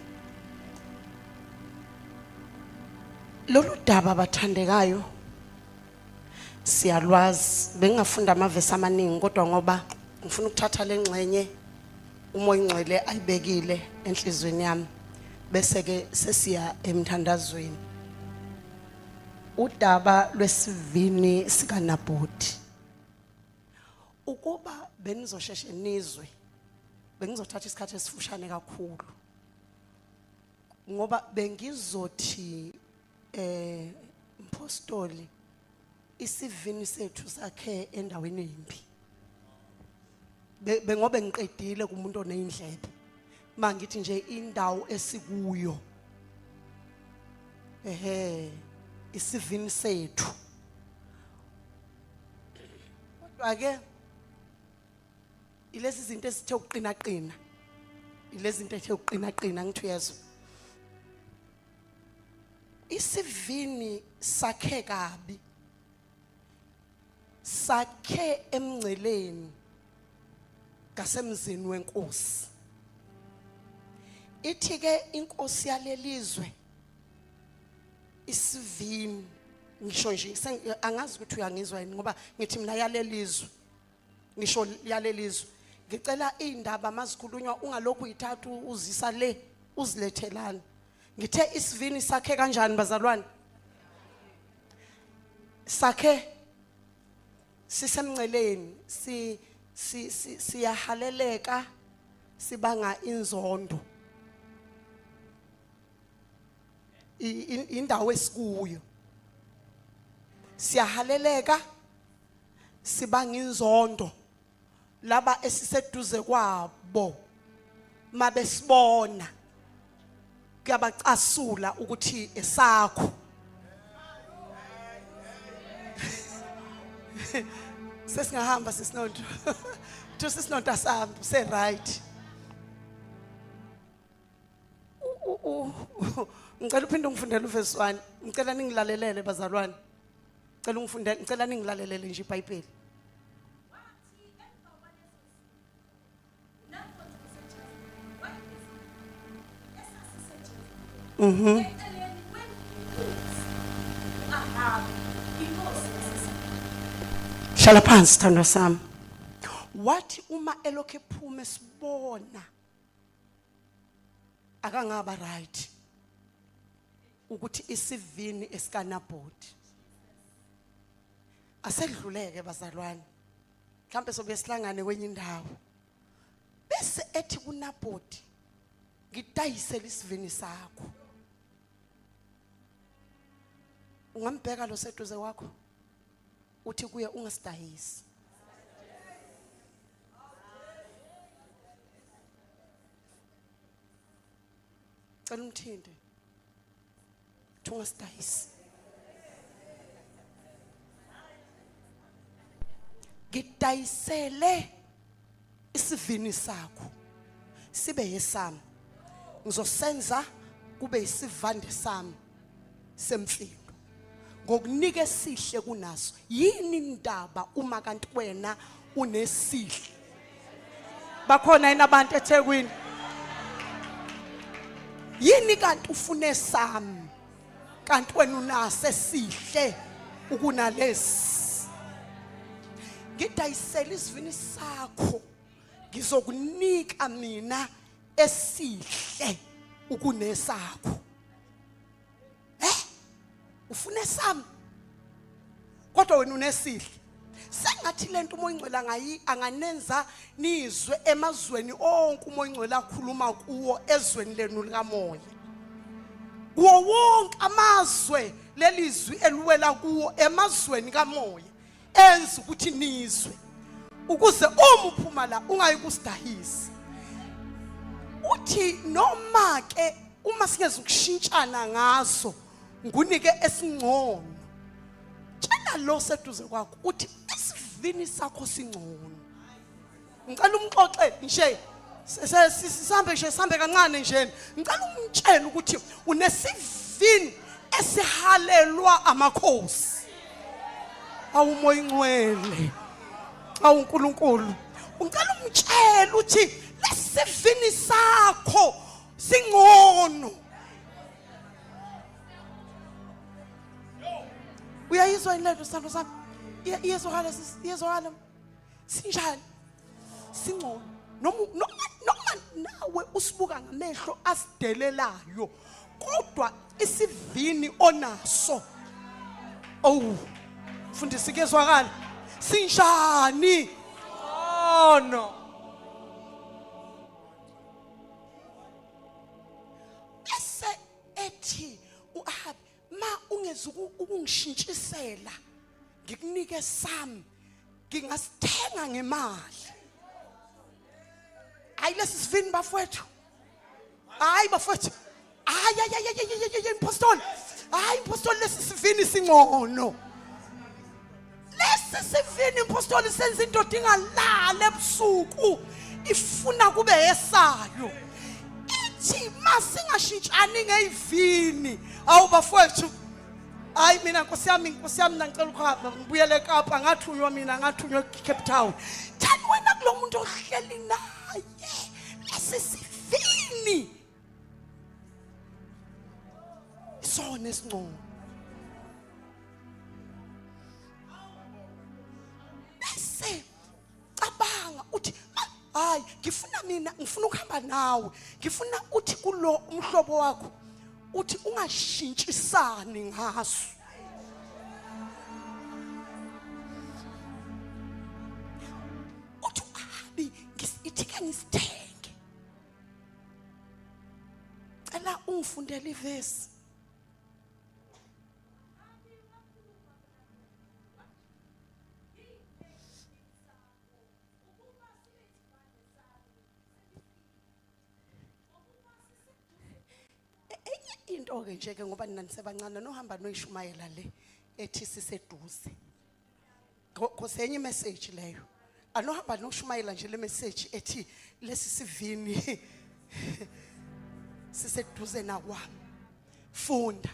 Lolu daba bathandekayo siyalwazi, bengingafunda amavesi amaningi kodwa ngoba ngifuna ukuthatha lengxenye uMoya oNgcwele ayibekile enhlizweni yami bese ke sesiya emthandazweni. Udaba lwesivini sikaNabhoti. Ukuba benizosheshe nizwe bengizothatha isikhathi esifushane kakhulu ngoba bengizothi mpostoli isivini sethu sakhe endaweni embi. Bengobe ngiqedile kumuntu oneyindlebe mangithi nje indawo esikuyo ehe isivini sethu. Kodwa ke ilezi zinto esithe ukuqina qina Lezi zinto ethe uqina qina ngithi uyezwa. Isivini sakhe kabi. Sakhe emngceleni ngasemzini wenkosi. Ithi ke inkosi yalelizwe isivini ngisho nje angazi ukuthi uyangizwa yini ngoba ngithi mina yalelizwe ngisho yalelizwe ngicela indaba mazikhulunywa ungalokhu uyithatha uzisa le uzilethelana ngithe isivini sakhe kanjani bazalwane sakhe sisemnceleni si siyahaleleka sibanga inzondo indawo esikuyo siyahaleleka sibanga inzondo laba esiseduze kwabo mabesibona kuyabacasula ukuthi esakho sesingahamba sisinonto thu sisinonto asambe se right ngicela uphinde ungifundele uvesi 1 ngicela ningilalelele bazalwane Cela ungifundele, ngicela ningilalelele nje iBhayibheli. Mhm. Hlala phansi sithandwa sami. Wathi uma elokhu ephuma esibona akangaba right. Ukuthi isivini esikaNabhoti asedluleke bazalwane mhlambe sobuye sihlangane kwenye indawo bese ethi kuNabhoti ngidayisele isivini sakho ungambheka lo seduze wakho uthi kuye ungasidayisi Cela umthinte. Thunga sidayisi. Ngidayisele isivini sakho sibe yesami. Ngizosenza kube isivande sami semfino. Ngokunika esihle kunaso. Yini indaba uma kanti wena unesihle? Bakhona yini abantu eThekwini? Yini kanti ufune sami? Kanti wena unase sihle ukunalesi. Ngidayisela isivini sakho. Ngizokunika mina esihle ukunesakho. Eh? Ufuna esami? Kodwa wena unesihle. Sengathi lento uMoya Ingcwele angayi anganenza nizwe emazweni onke uMoya Ingcwele akhuluma kuwo ezweni lenu likamoya. Kuwo wonke amazwe lelizwi eliwela kuwo emazweni kamoya enza ukuthi nizwe ukuze uma uphuma la ungayi kusidayisa uthi noma ke uma singeza ukushintshana ngaso ngunike esingcono tshela lo seduze kwakho uthi isivini sakho singcono ngicela umxoxe nje sihambe nje sihambe kancane nje ngicela umtshele ukuthi unesivini esihalelwa amakhosi awumoya ingcwele awuNkulunkulu ngicela umtshele ukuthi lesivini sakho singcono uyayizwa yini lento sithando sami iyezwakala iyezwakala sinjani singcono noma noma noma nawe usibuka ngamehlo asidelelayo kodwa isivini onaso oh mfundisi kuyezwakala sinjani oh no bese ethi uAhabi ma ungeza ukungishintshisela ngikunike sami ngingasithenga ngemali hayi lesi sivini bafowethu hayi bafowethu hayi hayi hayi hayi impostoli hayi impostoli lesi sivini singcono lesi sivini impostoli senza indoda ingalali ebusuku ifuna kube esayo Uthi masingashintshani ngeyivini. Awu bafowethu, hayi mina nkosi yami, nkosi yami, mina ngicela ukuhamba ngibuyele eKapa, ngathunywa mina, ngathunywa eCape Town. Thani wena kulo muntu ohleli naye, lesi sivini isona esingcono. Bese cabanga uthi hayi, ngifuna mina, ngifuna ukuhamba nawe, ngifuna uthi kulo umhlobo wakho uthi ungashintshisani ngaso. Uthi uAhabi, ithi ke ngisithenge, cela ungifundele ivesi. Enye into ke nje ke, ngoba nina nisebancane, nohamba noyishumayela le ethi siseduze. Cause enye message leyo. Anohamba noshumayela nje le message ethi lesi sivini siseduze nakwami. Funda.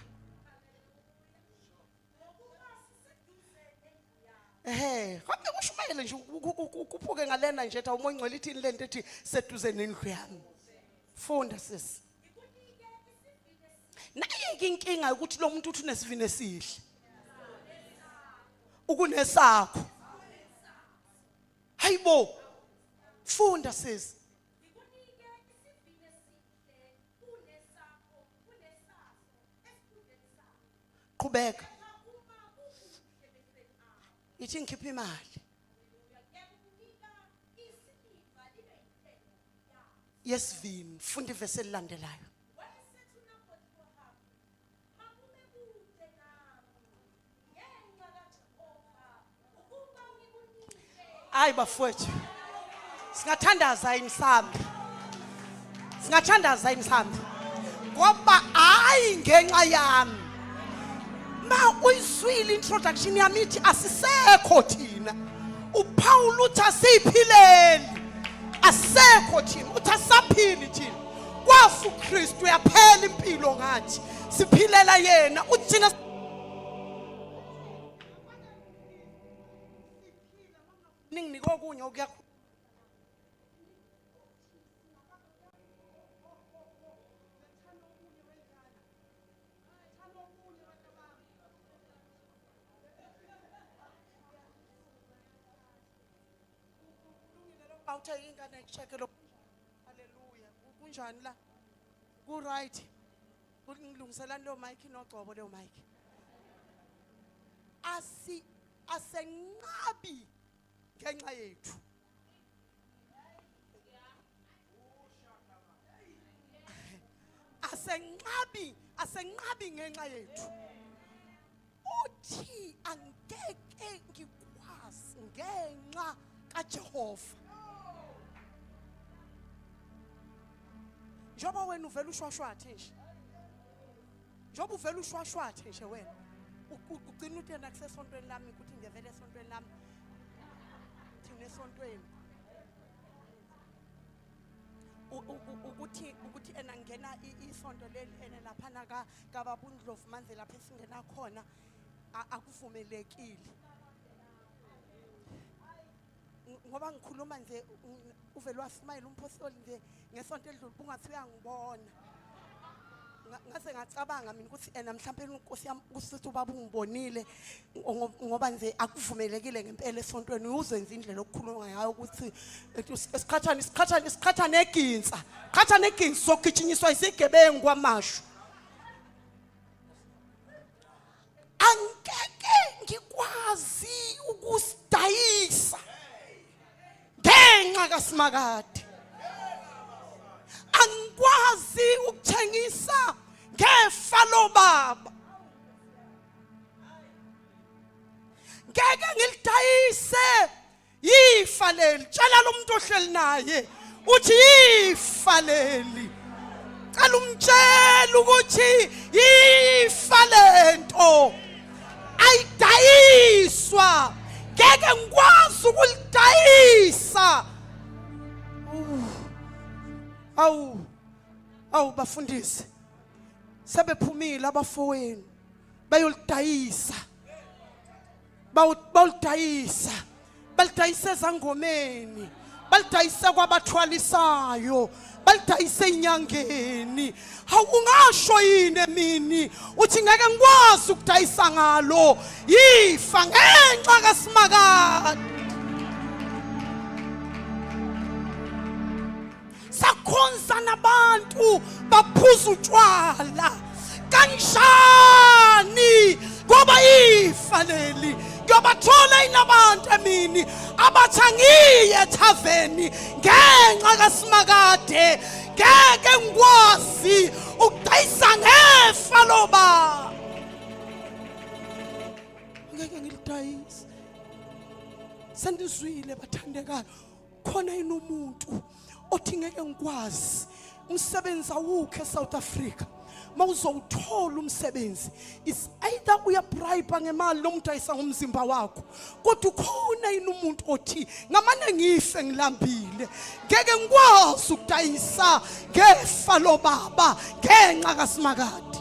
Ehhe, hambe kushumayele nje, kuphuke ngalena nje ethi awumoya ingcwele ithini lento ethi seduze nendlu yami. Funda sisi. Naye-ke inkinga ukuthi lo muntu uthi unesivini esihle. Ukunesakho. Hayibo. Funda sisi. Qhubeka. Ithi ngikhipha imali. Yesivini, funda ivesi elilandelayo. Hayi bafowethu, singathandaza yini mhlawumbe? Singathandaza yini mhlawumbe? Ngoba hayi ngenxa yami, ma uyizwile introduction yami ithi asisekho thina. UPaul uthi asiyiphileli, asekho thina, uthi asaphili thina, kwafa uKristu, uyaphela impilo ngathi siphilela yena. Uthi thina ninginike okunye okuya. Awuthe ingane check lo. Haleluya. Kunjani la? Ku right. Ngilungiselani leyo mic inogcobo leyo mic. Asi asenqabi ngenxa yethu. Asenqabi, asenqabi ngenxa yethu. Uthi angeke ngikwazi ngenxa kaJehova. Njengoba wena uvela ushwashwathe nje, njengoba uvela ushwashwathe nje wena, ugcina uthi yena kusesontweni lami, ukuthi ngiyevela esontweni lami, thina esontweni ukuthi ena ngena isonto leli ene laphana ka kababa uNdlovu manje lapha esingena khona akuvumelekile, ngoba ngikhuluma nje uvele wasmayela umphostoli nje ngesonto elidlule, bungathi uyangibona. Ngase ngacabanga mina ukuthi ena mhlawumbe inkosi yami usithi ubaba ungibonile, ngoba nje akuvumelekile ngempela esontweni. Uzenza indlela okukhuluma ngayo ukuthi isiqhathane, isiqhathane, isiqhathane eginsa, qhathane eginsa, sogijinyiswa isigebengu kwamashu. Angeke ngikwazi ukusidayisa ngenxa kaSimakade, angikwazi ukuthengisa ngefa lobaba, ngeke ngilidayise. Yifa leli. Tshela lo muntu ohleli naye uthi yifa leli. Cela umtshela ukuthi yifa lento ayidayiswa, ngeke ngikwazi ukulidayisa. Awu. Awu bafundisi, sebephumile abafowenu bayolidayisa, bawulidayisa, balidayise ezangomeni, balidayise kwabathwalisayo, balidayise enyangeni. Hawu, ungasho yini emini uthi ngeke ngikwazi ukudayisa ngalo yifa ngenxa kaSimakade? Sakhonza nabantu baphuza utshwala kanjani, ngoba ifa leli ngiyobathola inabantu emini abathi angiye ethaveni ngenxa kaSimakade, ngeke ngikwazi ukudayisa ngefa loba ngeke ngilidayise. Sendizwile bathandekayo, khona yini umuntu othi ngeke ngikwazi umsebenzi awukho eSouth Africa? Mawuzowuthola umsebenzi is either uyabribe ngemali noma udayisa ngomzimba wakho. Kodwa ukhona yini umuntu othi ngamane ngife ngilambile, ngeke ngikwazi ukudayisa ngefa lobaba ngenxa kaSimakade?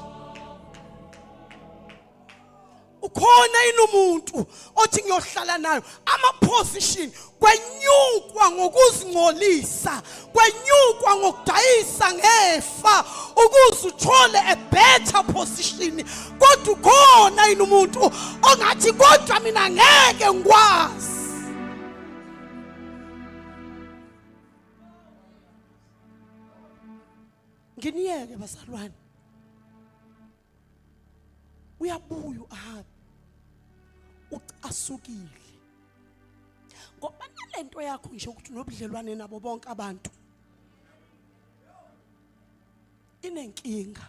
Ukhona yini umuntu othi ngiyohlala nayo ama position? Kwenyukwa ngokuzingcolisa, kwenyukwa ngokudayisa ngefa ukuze uthole a better position. Kodwa ukhona yini umuntu ongathi kodwa mina ngeke ngikwazi? Nginiyeke bazalwane. Uyabuya uAhabi ucasukile ngoba nalento yakho nje ukuthi unobudlelwane nabo bonke abantu inenkinga.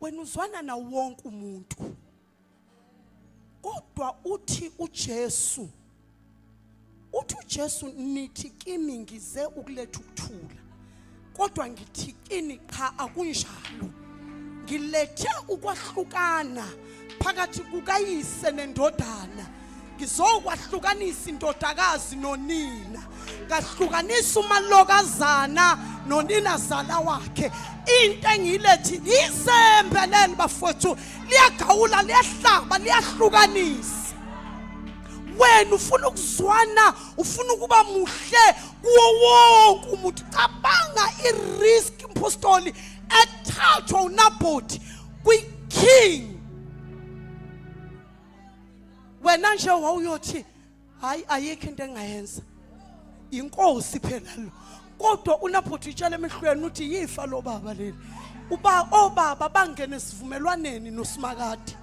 Wena uzwana nawo wonke umuntu, kodwa uthi uJesu, uthi uJesu, nithi kimi ngize ukuletha ukuthula, kodwa ngithi kini cha, akunjalo. Ngilethe ukwahlukana phakathi kukayise nendodana, ngizokwahlukanisa indodakazi nonina, ngahlukanisa umalokazana noninazala wakhe. Into engiyilethi izembe leli bafowethu, liyagawula, liyahlaba, liyahlukanisa. Wena ufuna ukuzwana, ufuna ukuba muhle kuwo wonke umuntu. Cabanga i-risk impostoli ethathwa uNabhoti kwi-king. Wena nje wawuyothi hayi, ayikho into engayenza, inkosi phela lo. Kodwa uNabhoti utshela emehlweni uthi yifa lo baba leli, uba obaba bangene esivumelwaneni noSimakade,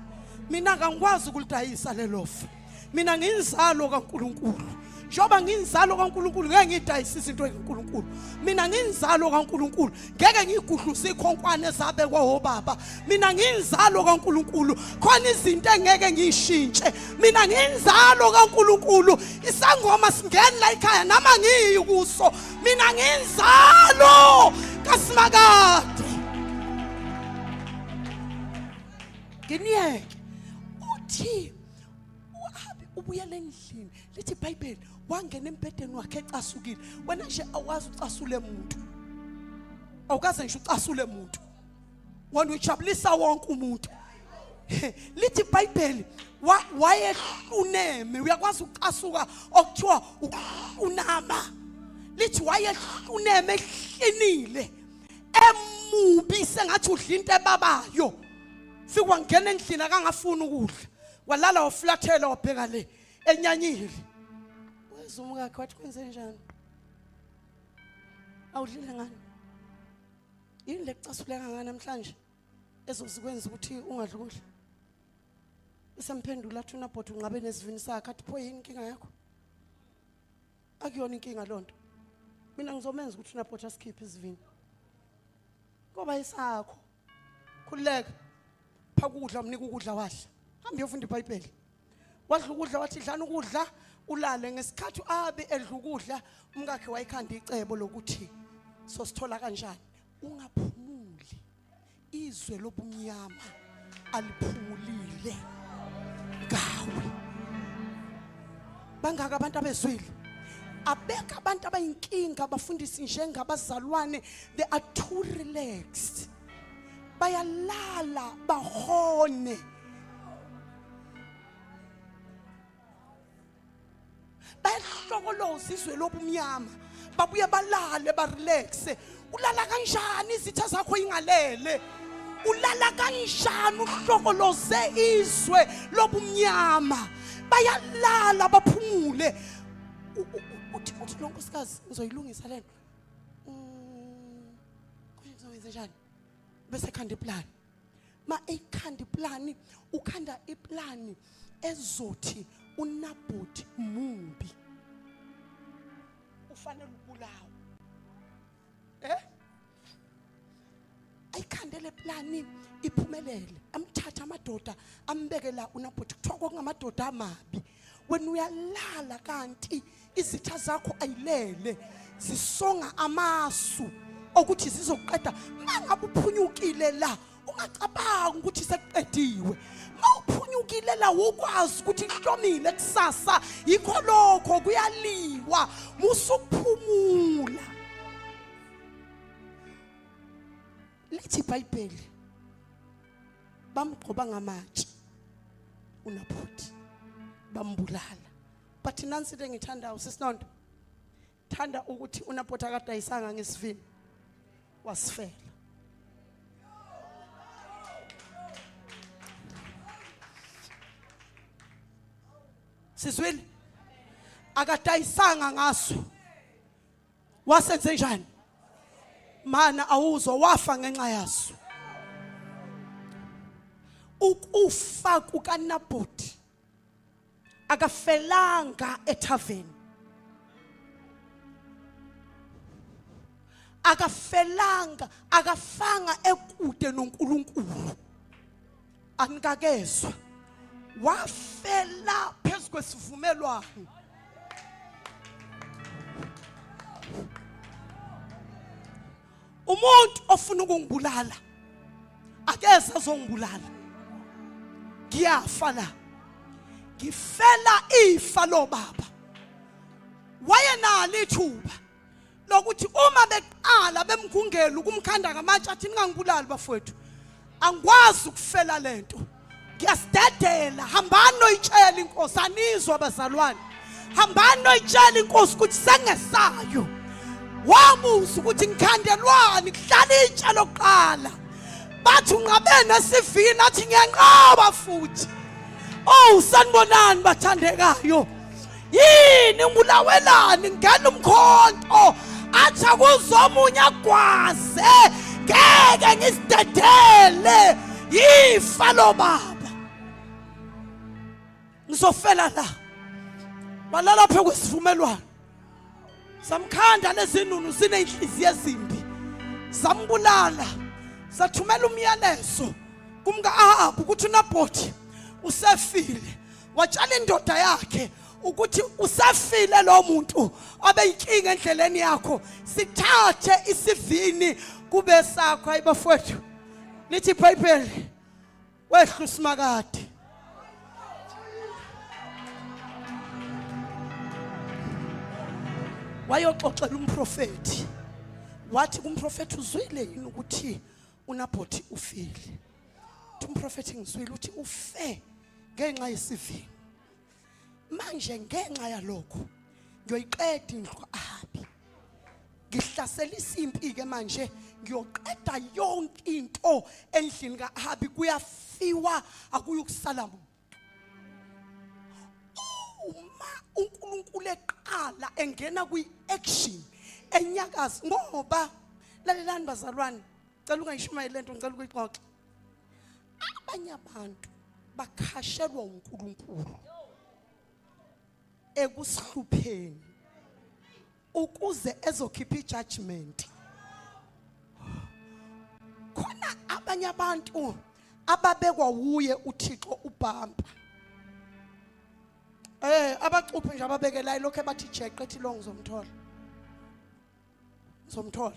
mina kangikwazi ukulidayisa lelofa. Mina nginzalo kaNkuluNkulu, njengoba nginzalo kaNkuluNkulu ngeke ngidayise izinto kaNkuluNkulu. Mina nginzalo kaNkuluNkulu, ngeke ngigudluse ikhonkwane ezabekwa obaba. Mina nginzalo kaNkuluNkulu, khona izinto engeke ngiyishintshe. Mina nginzalo kaNkuluNkulu, isangoma singeni la ekhaya nama ngiyi kuso. Mina nginzalo kaSimakade. Nginiyeke. Uthi uAhabi ubuyela endlini, lithi iBhayibheli wangena embhedeni wakhe ecasukile. Wena nje awazi ucasule umuntu, awukaze ngisho ucasule umuntu, wena ujabulisa wonke umuntu. Lithi iBhayibheli wayehluneme. Uyakwazi ukucasuka okuthiwa ukuhlunama? Lithi wayehluneme, ehlinile, emubi, sengathi udla into ebabayo. Fike wangena endlini, akangafuni ukudla, walala wafulathela, wabheka le, enyanyile. Weza umkakhe wathi kwenze njani, awudlile ngani? Yini le kucasule kangaka namhlanje ezozikwenza ukuthi ungadli ukudla? Isemphendula athi uNabhoti unqabe nesivini sakhe, athi pho yini inkinga yakho? Akuyona inkinga lonto, mina ngizomenza ukuthi uNabhoti asikhiphe isivini ngoba isakho. Khululeka, phaka ukudla. Umnika ukudla, wadla. Hamba uyofunda iBhayibheli. Wadla ukudla, wathi dlana ukudla ulale. Ngesikhathi abe edla ukudla, umkakhe wayikhanda icebo lokuthi sosithola kanjani. Ungaphumuli, izwe lobumnyama aliphumulile ngawe. Bangaka abantu abezwile? Abekho abantu abayinkinga abafundisi njengabazalwane, they are too relaxed. Bayalala bahone. Bayahlokoloza izwe lobumnyama, babuye balale barelaxe. Ulala kanjani izitha zakho ingalele? Ulala kanjani uhlokoloze izwe lobumnyama? Bayalala baphumule. Uthi lo nkosikazi ngizoyilungisa lento. Ngizokwenza njani? Bese khanda iplan. Ma ekhanda iplan, ukhanda iplan ezothi uNabhothi mumbi. Ufanele ukubulawa. Ayikhandele plani iphumelele. Amthatha amadoda ambeke la uNabhothi. Kuthiwa kwakungamadoda amabi. Wena uyalala kanti izitha zakho ayilele, zisonga amasu okuthi zizoqeda. Mangabe uphunyukile la, ungacabangi ukuthi sekuqediwe. Mawuphunyukile la, ukwazi ukuthi ihlomile kusasa, yikho lokho kuyaliwa. Musukuphumula. Lithi iBhayibheli bamgqoba ngamatshe uNabhothi, bambulala. But nansi into engithandayo sisinondo, thanda ukuthi uNabhothi akadayisanga ngesivini, wasifela. Sizwile, akadayisanga ngaso, wasenze njani? Mana awuzwa, wafa ngenxa yaso. Ukufa kukaNabhothi, akafelanga ethaveni, akafelanga, akafanga ekude noNkulunkulu. Anikakezwa, wafela phezu kwesivumelwano. Umuntu ofuna ukungibulala akeze azongibulala, ngiyafa la, ngifela ifa lobaba. Wayenalo ithuba lokuthi uma beqala bemgungela ukumkhanda ngamatshe, athi ningangibulali bafowethu, angikwazi ukufela lento, ngiyasidedela, hambani noyitshela inkosi. Anizwa abazalwane, hambani noyitshela inkosi ukuthi sengesayo. Wabuza ukuthi ngikhandelwani, kuhlala itshe lokuqala. Bathi unqabe nesivini, athi ngiyanqaba futhi. Oh, sanibonani bathandekayo, yini ngibulawelani? Ngena umkhonto, athi akuzomunye agwaze, ngeke ngisidedele yifa lobaba, ngizofela la. Balala phe kwesivumelwano, samkhanda lezinunu zineyinhliziyo ezimbi, sambulala. Sathumela umyalezo kumka Ahabu ukuthi uNabhothi usefile. Watshela indoda yakhe ukuthi usafile lo muntu abeyinkinga endleleni yakho, sithathe isivini kube sakho. Hayi bafowethu, lithi iBhayibheli wehla usimakade. Wayoxoxela umprofethi, wathi kumprofethi, uzwile yini ukuthi uNabhothi ufile? Uthi umprofethi, ngizwile. Uthi ufe ngenxa yesivini. Manje ngenxa yalokho ngiyoyiqeda indlu ka-Ahabi, ngihlaselisa impi ke manje, ngiyoqeda yonke into endlini ka-Ahabi, kuyafiwa, akuyukusala muntu. Uma uNkulunkulu eqala engena kwi-action enyakazi, ngoba lalelani bazalwane, cela ungayishumayeli lento, ngicela ukuyixoxa. Abanye abantu bakhashelwa uNkulunkulu ekusihlupheni ukuze ezokhipha ijudgment. Khona abanye abantu ababekwa wuye uThixo ubhampa, abacuphe nje, ababekelayo lokho, bathi jeqe, ethi lo ngizomthola, ngizomthola.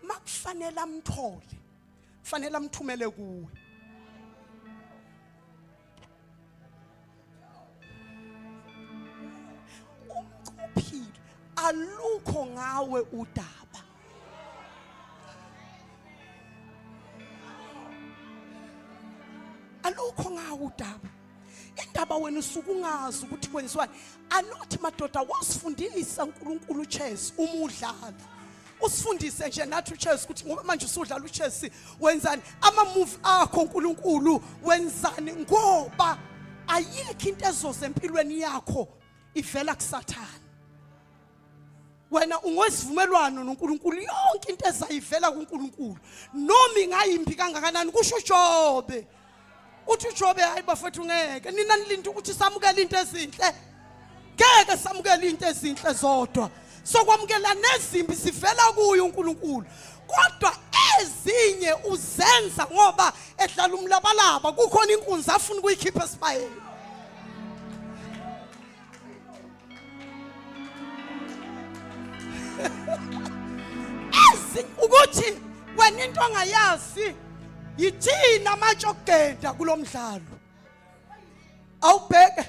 Makufanele amthole, kufanele amthumele kuwe. Umcuphile. Alukho ngawe udaba. Alukho ngawe udaba. Indaba wena usuke ungazi ukuthi kwenziwani. Anothi madoda, wasifundisa uNkulunkulu chess uma udlala. Usifundise nje nathi uchess ukuthi ngoba manje usudlala uchess wenzani, ama move akho uNkulunkulu wenzani, ngoba ayikho into ezoza empilweni yakho ivela kuSathane. Wena ungwesivumelwano noNkulunkulu, yonke into ezayivela kuNkulunkulu noma ingayimbi kangakanani, kusho uJobe. Uthi uJobe, hayi bafethu, ngeke nina nilinde ukuthi samukele into ezinhle, ngeke samukele into ezinhle zodwa, sokwamukela nezimbi zivela kuye uNkulunkulu. Kodwa ezinye uzenza ngoba edlala umlabalaba, kukhona inkunzi afuna ukuyikhipha esibayeni. Ukuthi wena into ongayazi yithina amatshe okugenda kulomdlalo. Awubheke,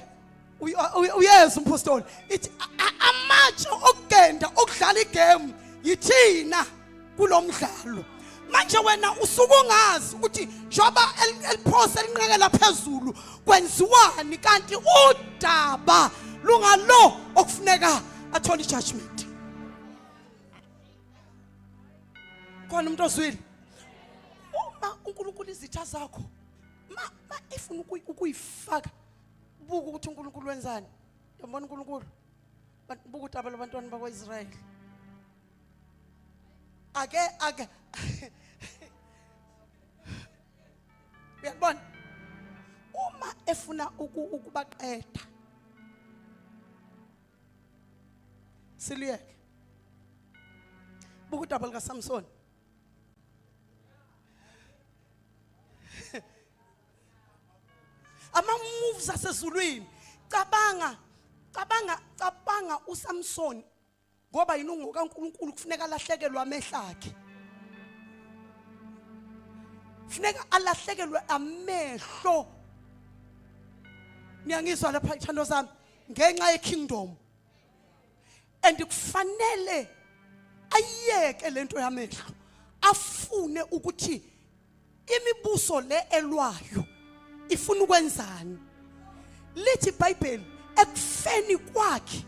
uyeza umpostoli, ithi amatshe okugenda okudlala igame yithina kulomdlalo. Manje wena usuke ungazi ukuthi njengoba eliphose elinqekela phezulu kwenziwani, kanti udaba lungalo okufuneka athole ijudgment. Khona umuntu ozwile? Uma uNkulunkulu izitha zakho ma ifuna ukuyifaka, buka ukuthi uNkulunkulu wenzani. Yabona uNkulunkulu, buka udaba lwabantwana bakwaIsrayeli. Ake uyabona, uma efuna ukubaqeda siliyeke. Buka udaba likaSamson. Ama moves asezulwini. Cabanga, cabanga, cabanga uSamson, ngoba yini ungokaNkulunkulu, kufuneka alahlekelwe amehlo akhe, kufuneka alahlekelwe amehlo. Niyangizwa lapha, ithando zami? Ngenxa yekingdom. And kufanele ayiyeke lento yamehlo, afune ukuthi imibuso le elwayo ifuna ukwenzani. Lithi iBhayibheli, ekufeni kwakhe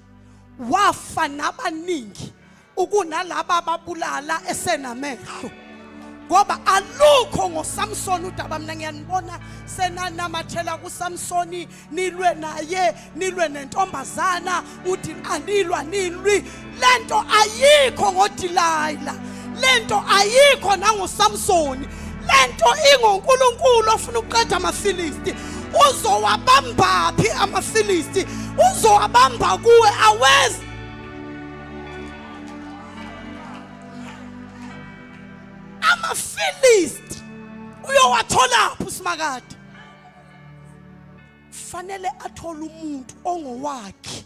wafa nabaningi ukunalaba ababulala esenamehlo, ngoba alukho ngoSamson udaba. Mina ngiyanibona senanamathela kuSamsoni, nilwe naye, nilwe nentombazana, uthi anilwa nilwi. Lento ayikho ngoDelilah, lento ayikho nangoSamsoni, lento ingoNkulunkulu ofuna ukuqeda amaFilisti. Uzowabamba phi amaFilisti? Uzowabamba kuwe. Awezi amaFilisti, uyowathola phi uSimakade? Fanele athole umuntu ongowakhe.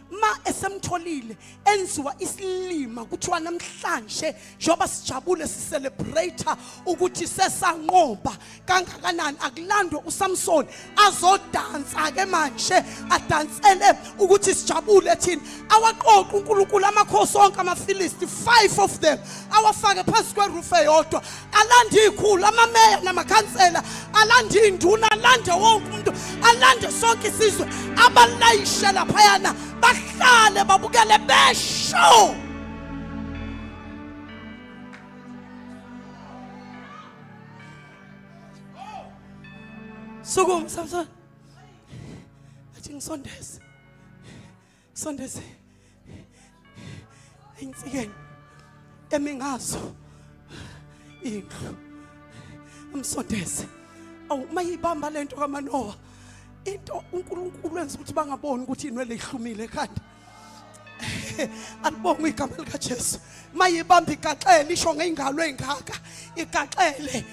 Ma esemtholile enziwa isilima, kuthiwa namhlanje njengoba sijabule sicelebrate ukuthi sesanqoba kangakanani, akulandwe uSamson azodansa ke manje, adansele ukuthi sijabule thina. Awaqoqa uNkulunkulu amakhosi onke amaFilisti, 5 of them, awafake phansi kweroof eyodwa, alande ikhulu, amameya namakhansela, alande induna, alande wonke umuntu, alande sonke isizwe, abalayishe laphayana, bahlale babukele besho. Sukuma Samson, athi ngisondeze, ngisondeze ensikeni emingazo indlu, amsondeze. Awu, mayibamba lento kaManowa, into uNkulunkulu wenza ukuthi bangaboni ukuthi inwele ihlumile ekhanda. Alibongwe igama likaJesu. Mayibamba igaxele, isho ngeyingalo ezingaka igaxele.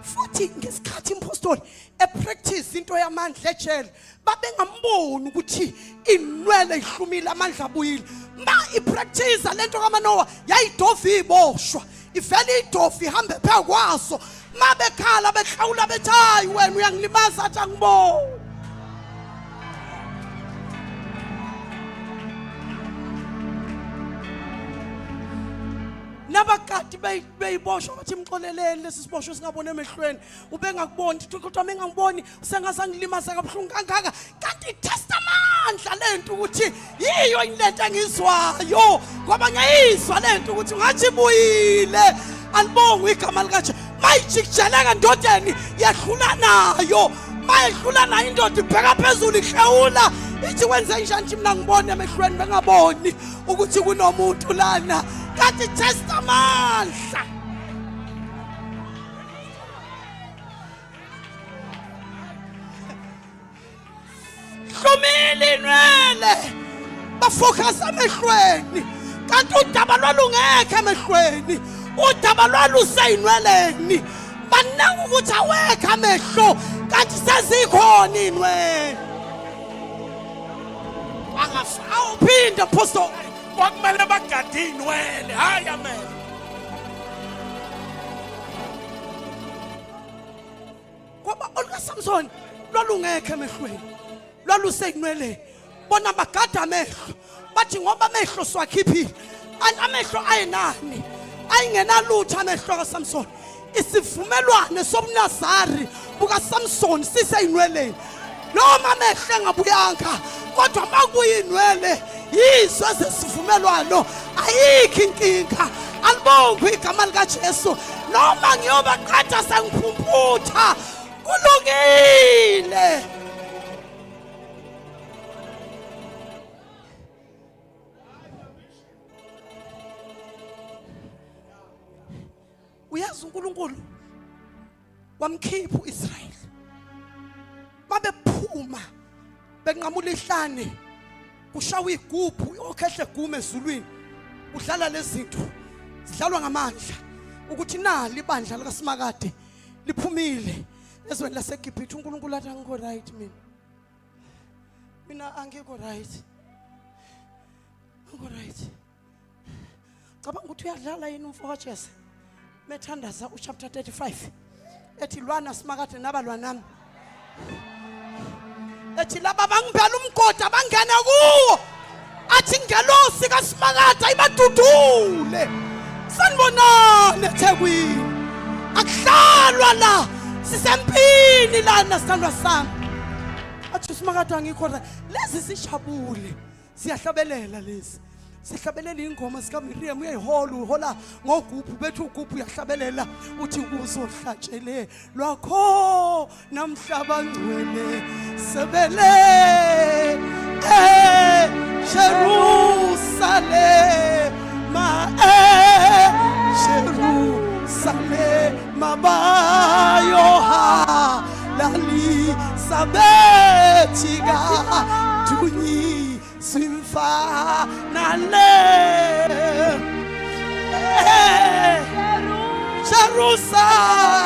Futhi ngesikhathi impostoli epractice into yamandla ejele, babengamboni ukuthi inwele ihlumile, amandla abuyile. Ma ipractice lento kaManowa, yayidova iboshwa, ivele idofa ihambe phezu kwaso. Mabekhala behlawula bethi, hayi wena uyangilimaza, athi angiboni. Nabakade beyiboshwa bathi mxoleleni lesi siboshwa singabona emehlweni, ubengakuboni kodwa mengangiboni usengazangilimaza kabuhlungu kangaka. Kanti test amandla lento ukuthi yiyo lento engizwayo, ngoba ngiyizwa lento ukuthi ngathi ibuyile. Alibongwe igama likaJesu. Mayijikijeleka ndodeni yehlula nayo, mayehlula nayo indoda ibheka phezulu ihlewula ithi kwenze njani nje mina ngibone emehlweni bengaboni ukuthi kunomuntu lana. Kanti test amandla. Hlumile inwele, bafocus emehlweni, kanti udaba lwalungekho emehlweni, udaba lwaluseyinweleni. Baningi ukuthi awekho amehlo kanti sezikhona inwele. Awuphinde apostle, kwakumele bagade inwele, hayi amehlo. Ngoba olukaSamson lwalungekho emehlweni, lwaluseyinweleni. Bona bagada amehlo, bathi ngoba amehlo siwakhiphile. Amehlo ayenani? Ayingenalutho amehlo kaSamson. Isivumelwano sobunazari bukaSamson siseyinweleni. Noma amehlo engabuyanga, kodwa makuyinwele yizo ezesivumelwano, ayikho inkinga. Alibongwe igama likaJesu. Noma ngiyobaqatha sengiphumputha, kulungile. Uyazi uNkulunkulu wamkhipha uIsrayeli, babephuma benqamula ihlane, kushawa igubhu, okhehle gume ezulwini, udlala lezinto zidlalwa ngamandla ukuthi nali ibandla likaSimakade liphumile ezweni laseGibhithe. uNkulunkulu athi angikho right mina, mina angikho right, angikho right. Cabanga ukuthi uyadlala yini umfo kaJese methandaza uchapter 35 ethi lwana simakade nabalwa nami, ethi laba bangibhela umgodi abangene kuwo, athi ingelosi kaSimakade ayibadudule. Sanibonani eThekwini, akuhlalwa la, sisempini lana sithandwa sami. Athi uSimakade angikho, lezi sijabule siyahlabelela, lezi sihlabelela ingoma zikaMiriam, uyayihola, uhola ngogubhu bethu, ugubhu uyahlabelela uthi kuzohlatshele lwakho namhlaba ngcwele sebele eJerusalema, eJerusalema bayohalalisa bethi kadunyiswa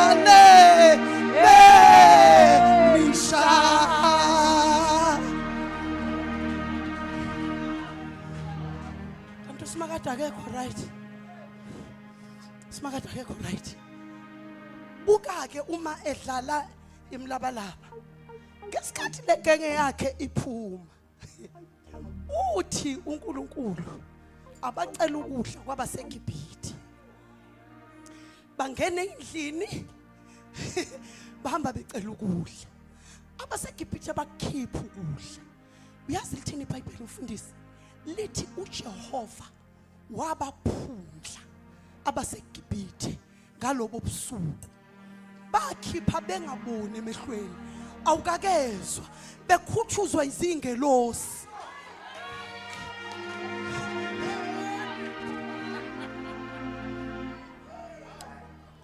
Jerusalem emisha. Kanti uSimakade akekho right, uSimakade akekho right. Buka-ke uma edlala imlabalaba ngesikhathi legenge yakhe iphuma, uthi uNkulunkulu abacela ukudla kwabaseGibhithe, bangena endlini bahamba becela ukudla, abaseGibhithe bakhipha ukudla. Uyazi lithini iBhayibheli mfundisi? Lithi uJehova wabaphundla abaseGibhithe ngalobo busuku, bakhipha bengaboni emehlweni, awukakezwa bekhuthuzwa izingelosi.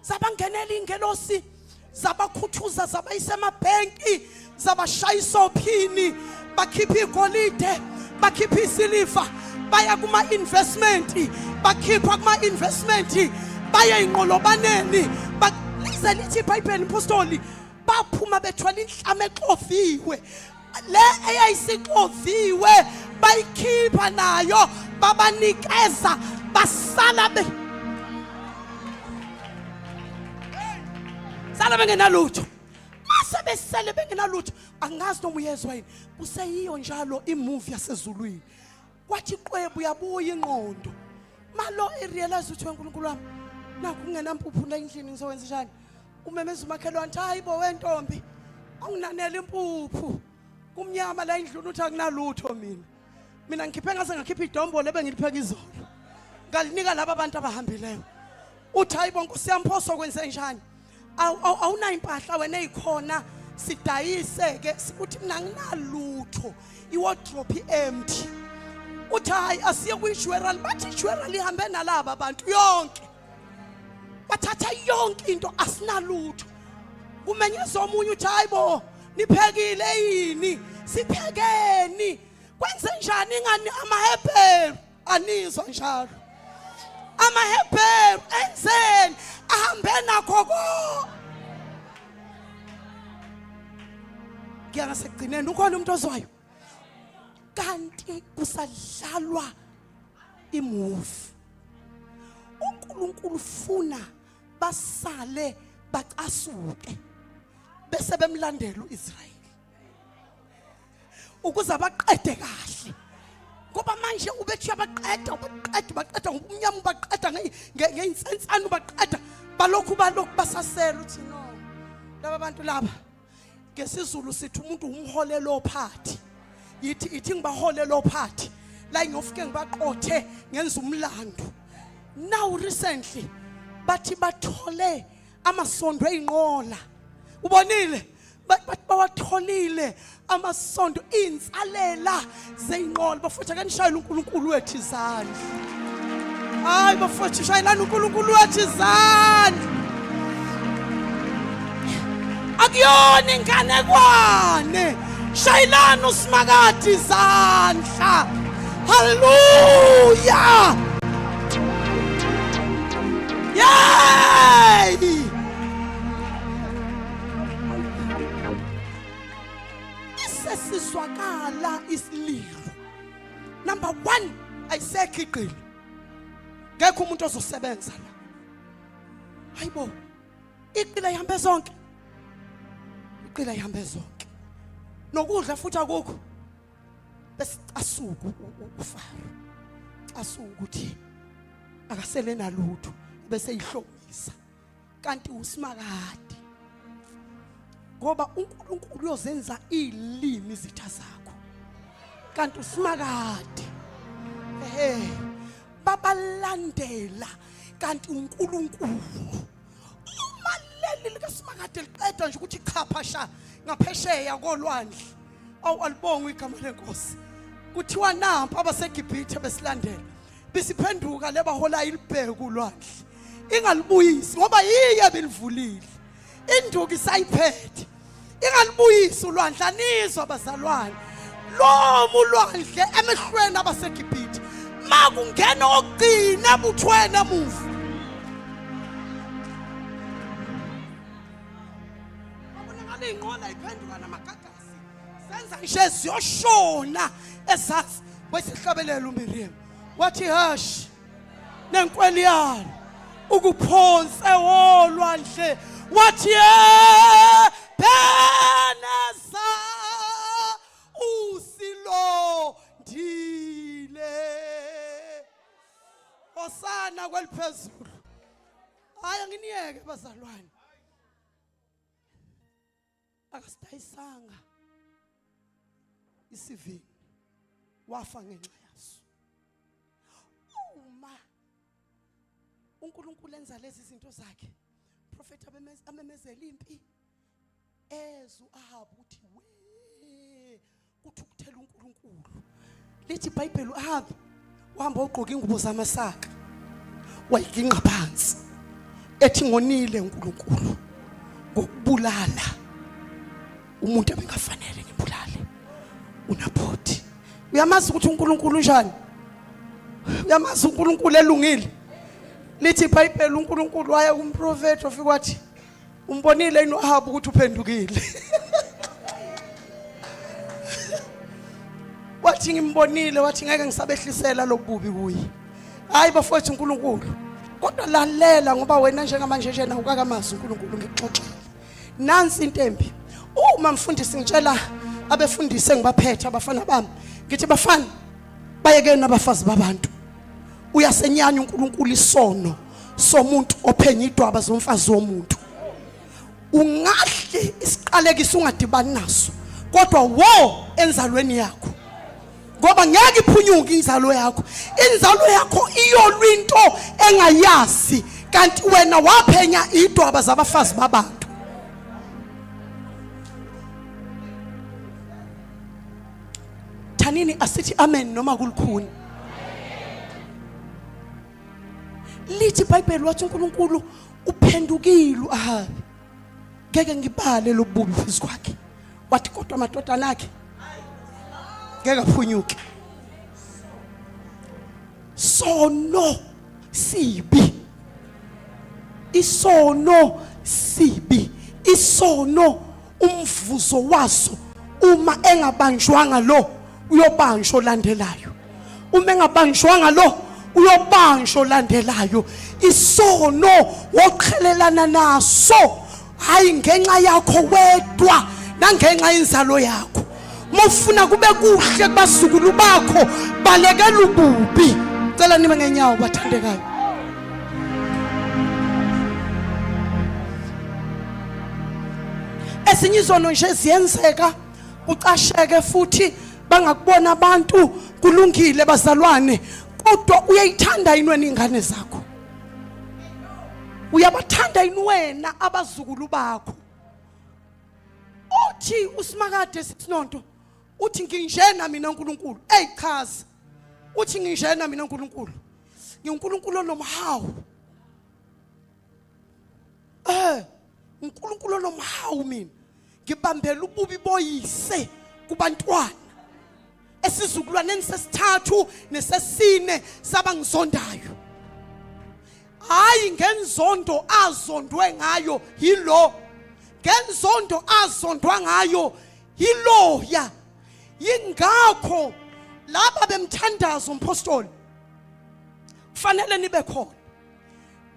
Zabangenela ingelosi, zabakhuthuza, zabayisa emabhenki, zabashayisa ophini, bakhipha igolide, bakhipha isilifa, baya kuma-investment, bakhipha kuma-investment, baye inqolobaneni. Lize lithi iBhayibheli mpostoli, baphuma bethwala inhlama exoviwe, le eyayisixoviwe bayikhipha nayo babanikeza, basala be sala bengenalutho. Mase besele bengenalutho, angazi noma uyezwa yini, kuseyiyo njalo imovie yasezulwini. Kwathi qwebu yabuya ingqondo. Malo irealize ukuthi uNkulunkulu wami nakho kungenampuphu la endlini ngizokwenza njani? Umemeza umakhelwane uthi hayi bo wentombi awunanele impuphu. Kumnyama la endlini uthi akunalutho mina. Mina ngikhiphe ngaze ngakhipha idombolo ebengilipheka izolo. Ngalinika laba bantu abahambileyo. Uthi hayi bo Nkosi yami pho sokwenze njani? Awunayo impahla wena eyikhona sidayise ke uthi mina nginalutho iwardrobe empty uthi hayi asiye kwi-jewelry bathi i-jewelry ihambe nalaba abantu yonke bathatha yonke into asinalutho kumenyeza omunye uthi hayi bo niphekile yini siphekeni kwenze njani ingani amaHebheru anizwa njalo amaHebheru enzeni ahambe nakho ko ngiya ngasekugcineni ukhona umuntu ozwayo kanti kusadlalwa imovie uNkulunkulu ufuna basale bacasuke bese bemlandela uIsrayeli ukuze abaqede kahle ngoba manje ubethi uyabaqeda ubaqeda ubaqeda ngobumnyama ubaqeda ngey'nsensane ubaqeda balokhu balokhu basasela uthi no laba bantu laba ngesizulu sithi umuntu umholelo phathi yithi ithi ngibaholelo phathi la ngiyofike ngibaqothe ngenza umlando now recently bathi bathole amasondo eyinqola ubonile bawatholile amasondo iy'nsalela zey'nqola bafowethu ake nishayele uNkulunkulu wethu izandla hayi bafowethu shayelani uNkulunkulu wethu izandla akuyona inganekwane shayelani usimakade izandla haleluya yey Isesizwakala isililo. Number 1 ayisekho igqili. Ngekho umuntu ozosebenza la. Hayibo. Iqila ihambe zonke. Iqila ihambe zonke. Nokudla futhi akukho. Besicasuka uFaro. Casuka ukuthi akasele nalutho bese ihlomisa. Kanti usimakade ngoba uNkulunkulu uyozenza ilimi izitha zakho kanti usimakade ehe babalandela kanti uNkulunkulu uma leli likasimakade liqeda nje ukuthi chapha sha ngaphesheya kolwandle awu alibongwe igama lenkosi kuthiwa nampa abaseGibhithe besilandela bisiphenduka lebaholayo ilibheke ulwandle ingalibuyisi ngoba yiye bilivulile induku isayiphethe ingalibuyisi ulwandle anizwa abazalwane lomu ulwandle emehlweni abaseGibhithe makungena okugcina ebuthweni emuva babonakala iy'nqola iphenduka namagagasi senza ngisho ziyoshona ezazi wesihlabelela uMiriam wathi hashi nenkweli yalo ukuphonse wolwandle wathi beneza usilondile osana kweliphezulu hayi anginiyeke bazalwane akasidayisanga isivini wafa ngenxa yaso uma uNkulunkulu enza lezi zinto zakhe prophet amemezela impi ezu Ahab uthi we kuthukuthela uNkulunkulu lithi iBhayibheli uAhabi wahamba ugqoka ingubo zamasaka wayiginqa phansi ethi ngonile uNkulunkulu ngokubulala umuntu ebengafanele ngibulale uNabhoti uyamazi ukuthi uNkulunkulu unjani uyamazi uNkulunkulu elungile lithi iBhayibheli uNkulunkulu waya kumprofeti wafika wathi umbonile yini uAhabu ukuthi uphendukile wathi ngimbonile wathi ngeke ngisabehlisela lobubi kuye hayi bafowethu uNkulunkulu kodwa lalela ngoba wena njengamanje nje na ukakamazi uNkulunkulu ngikuxoxele nansi into embi uma mfundisi ngitshela abefundisi engibaphethe abafana bami ngithi bafana bayekeni abafazi babantu. Uyasenyanya uNkulunkulu isono somuntu ophenya idwaba zomfazi womuntu. Ungahle isiqalekiso ungadibani naso, kodwa wo enzalweni yakho, ngoba ngeke iphunyuke inzalo yakho. Inzalo yakho iyolwa into engayazi, kanti wena waphenya idwaba zabafazi babantu. Thanini asithi amen noma kulukhuni. Lithi iBhayibheli, wathi uNkulunkulu uphendukile uAhabi, ngeke ngibale lobubi phezu kwakhe. Wathi kodwa amadodana akhe ngeke aphunyuke. Sono sibi, isono sibi, isono umvuzo waso uma engabanjwanga lo uyobanjwa olandelayo, uma engabanjwanga lo uyobanjwa olandelayo. Isono woqhelelana naso, hayi ngenxa yakho wedwa, nangenxa yenzalo yakho. Mufuna kube kuhle kubazukulu bakho, balekela ububi. Cela nime ngenyawo, bathandekayo. Ezinye izono nje ziyenzeka ucasheke futhi bangakubona abantu, kulungile bazalwane, kodwa uyayithanda yini wena ingane zakho? Uyabathanda yini wena abazukulu bakho? Uthi uSimakade sisinonto, uthi nginjena mina uNkulunkulu. Ey chaza, uthi nginjena mina uNkulunkulu, nginguNkulunkulu onomhawu. uNkulunkulu onomhawu, mina ngibambela ububi boyise kubantwana esizukulwaneni sesithathu nesesine sabangizondayo. Hayi ngenzondo azondwe ngayo yilo, ngenzondo azondwa ngayo yiloya. Yingakho laba bemthandazo umpostoli kufanele nibe khona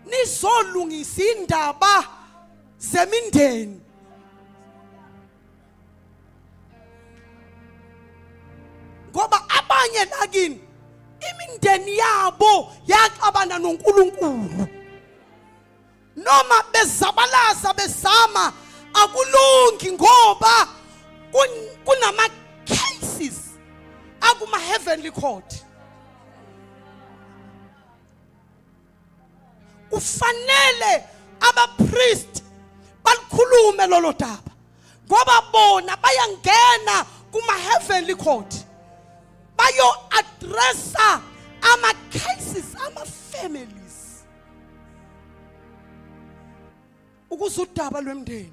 nizolungisa indaba zemindeni. Ngoba abanye lakini imindeni yabo yaxabana noNkulunkulu, noma bezabalaza bezama akulungi, ngoba kunama cases akuma heavenly court. Kufanele abapriest balikhulume lolo daba, ngoba bona bayangena kuma heavenly court, bayo addressa ama cases ama families, ukuze udaba lwemndeni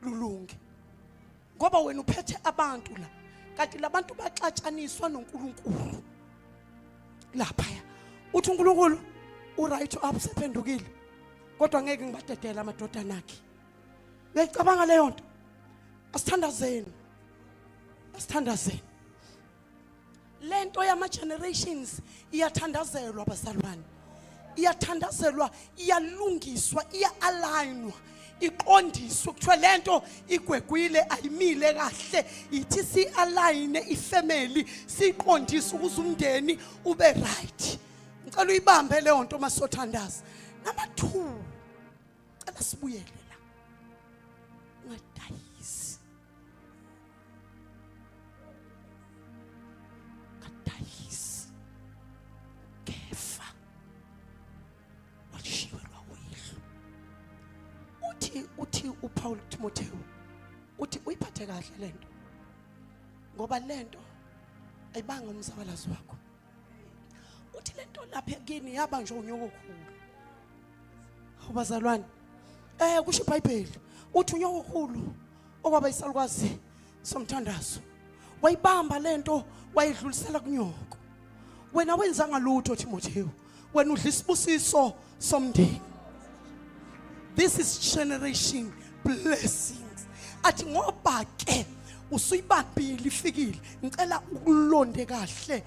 lulunge. Ngoba wena uphethe abantu la, kanti labantu baxatshaniswa noNkulunkulu laphaya. Uthi uNkulunkulu uright up, sephendukile, kodwa ngeke ngibadedele amadodana akhe. Uyayicabanga leyo nto? Asithandazeni, asithandazeni. Lento yama generations iyathandazelwa bazalwane, iyathandazelwa, iyalungiswa, iya-alignwa, iqondiswe. Kuthiwa lento igwegwile, ayimile kahle, ithi si-align ifamily, siqondise ukuze umndeni ube right. Ngicela uyibambe leyo nto masothandaza. Number 2, cela sibuyele la, ungadayisi, ungadayisi ngefa walishiwe lwawuyihlo. Uthi uPaul Timotheo, uthi uyiphathe kahle lento, ngoba lento ayibanga umzabalazo wakho. Uthi lento lapha kini yaba nje unyokokhulu. Awubazalwane, kusho iBhayibheli, uthi unyokokhulu okwaba isalukwazi somthandazo wayibamba lento wayidlulisela kunyoko. Wena wenzanga lutho Timotheo, wena udla isibusiso somndeni. This is generation blessings. Athi ngoba ke usuyibambile ifikile, ngicela ukulonde kahle.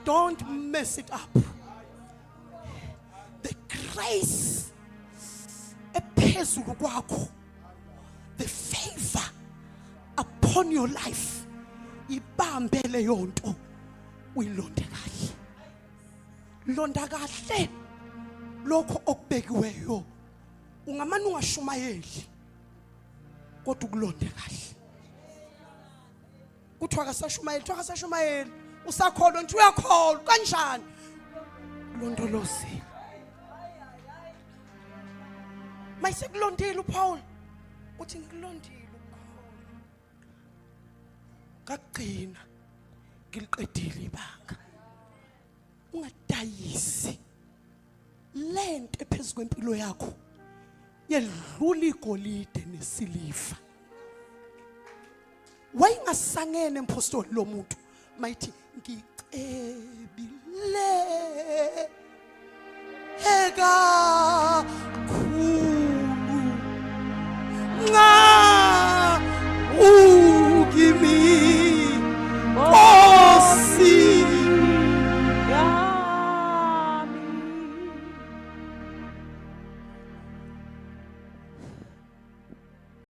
Don't mess it up. The grace ephezulu kwakho, the favor upon your life, Ibambe leyo nto uyilonde kahle. Londa kahle lokho okubekiweyo. Ungamane ungashumayeli kodwa ukulonde kahle. Kuthiwa akasashumayeli, kuthiwa akasashumayeli, usakholwa nje, uyakholwa kanjani? Londolozile. Mayisekulondile uPaul uthi ngikulondile ukukholwa, ngakugcina, ngiliqedile ibanga. Ungadayisi lento ephezulu kwempilo yakho, yedlula igolide nesiliva. Wayengasangene empostoli lo muntu mayithi ngicebile eka.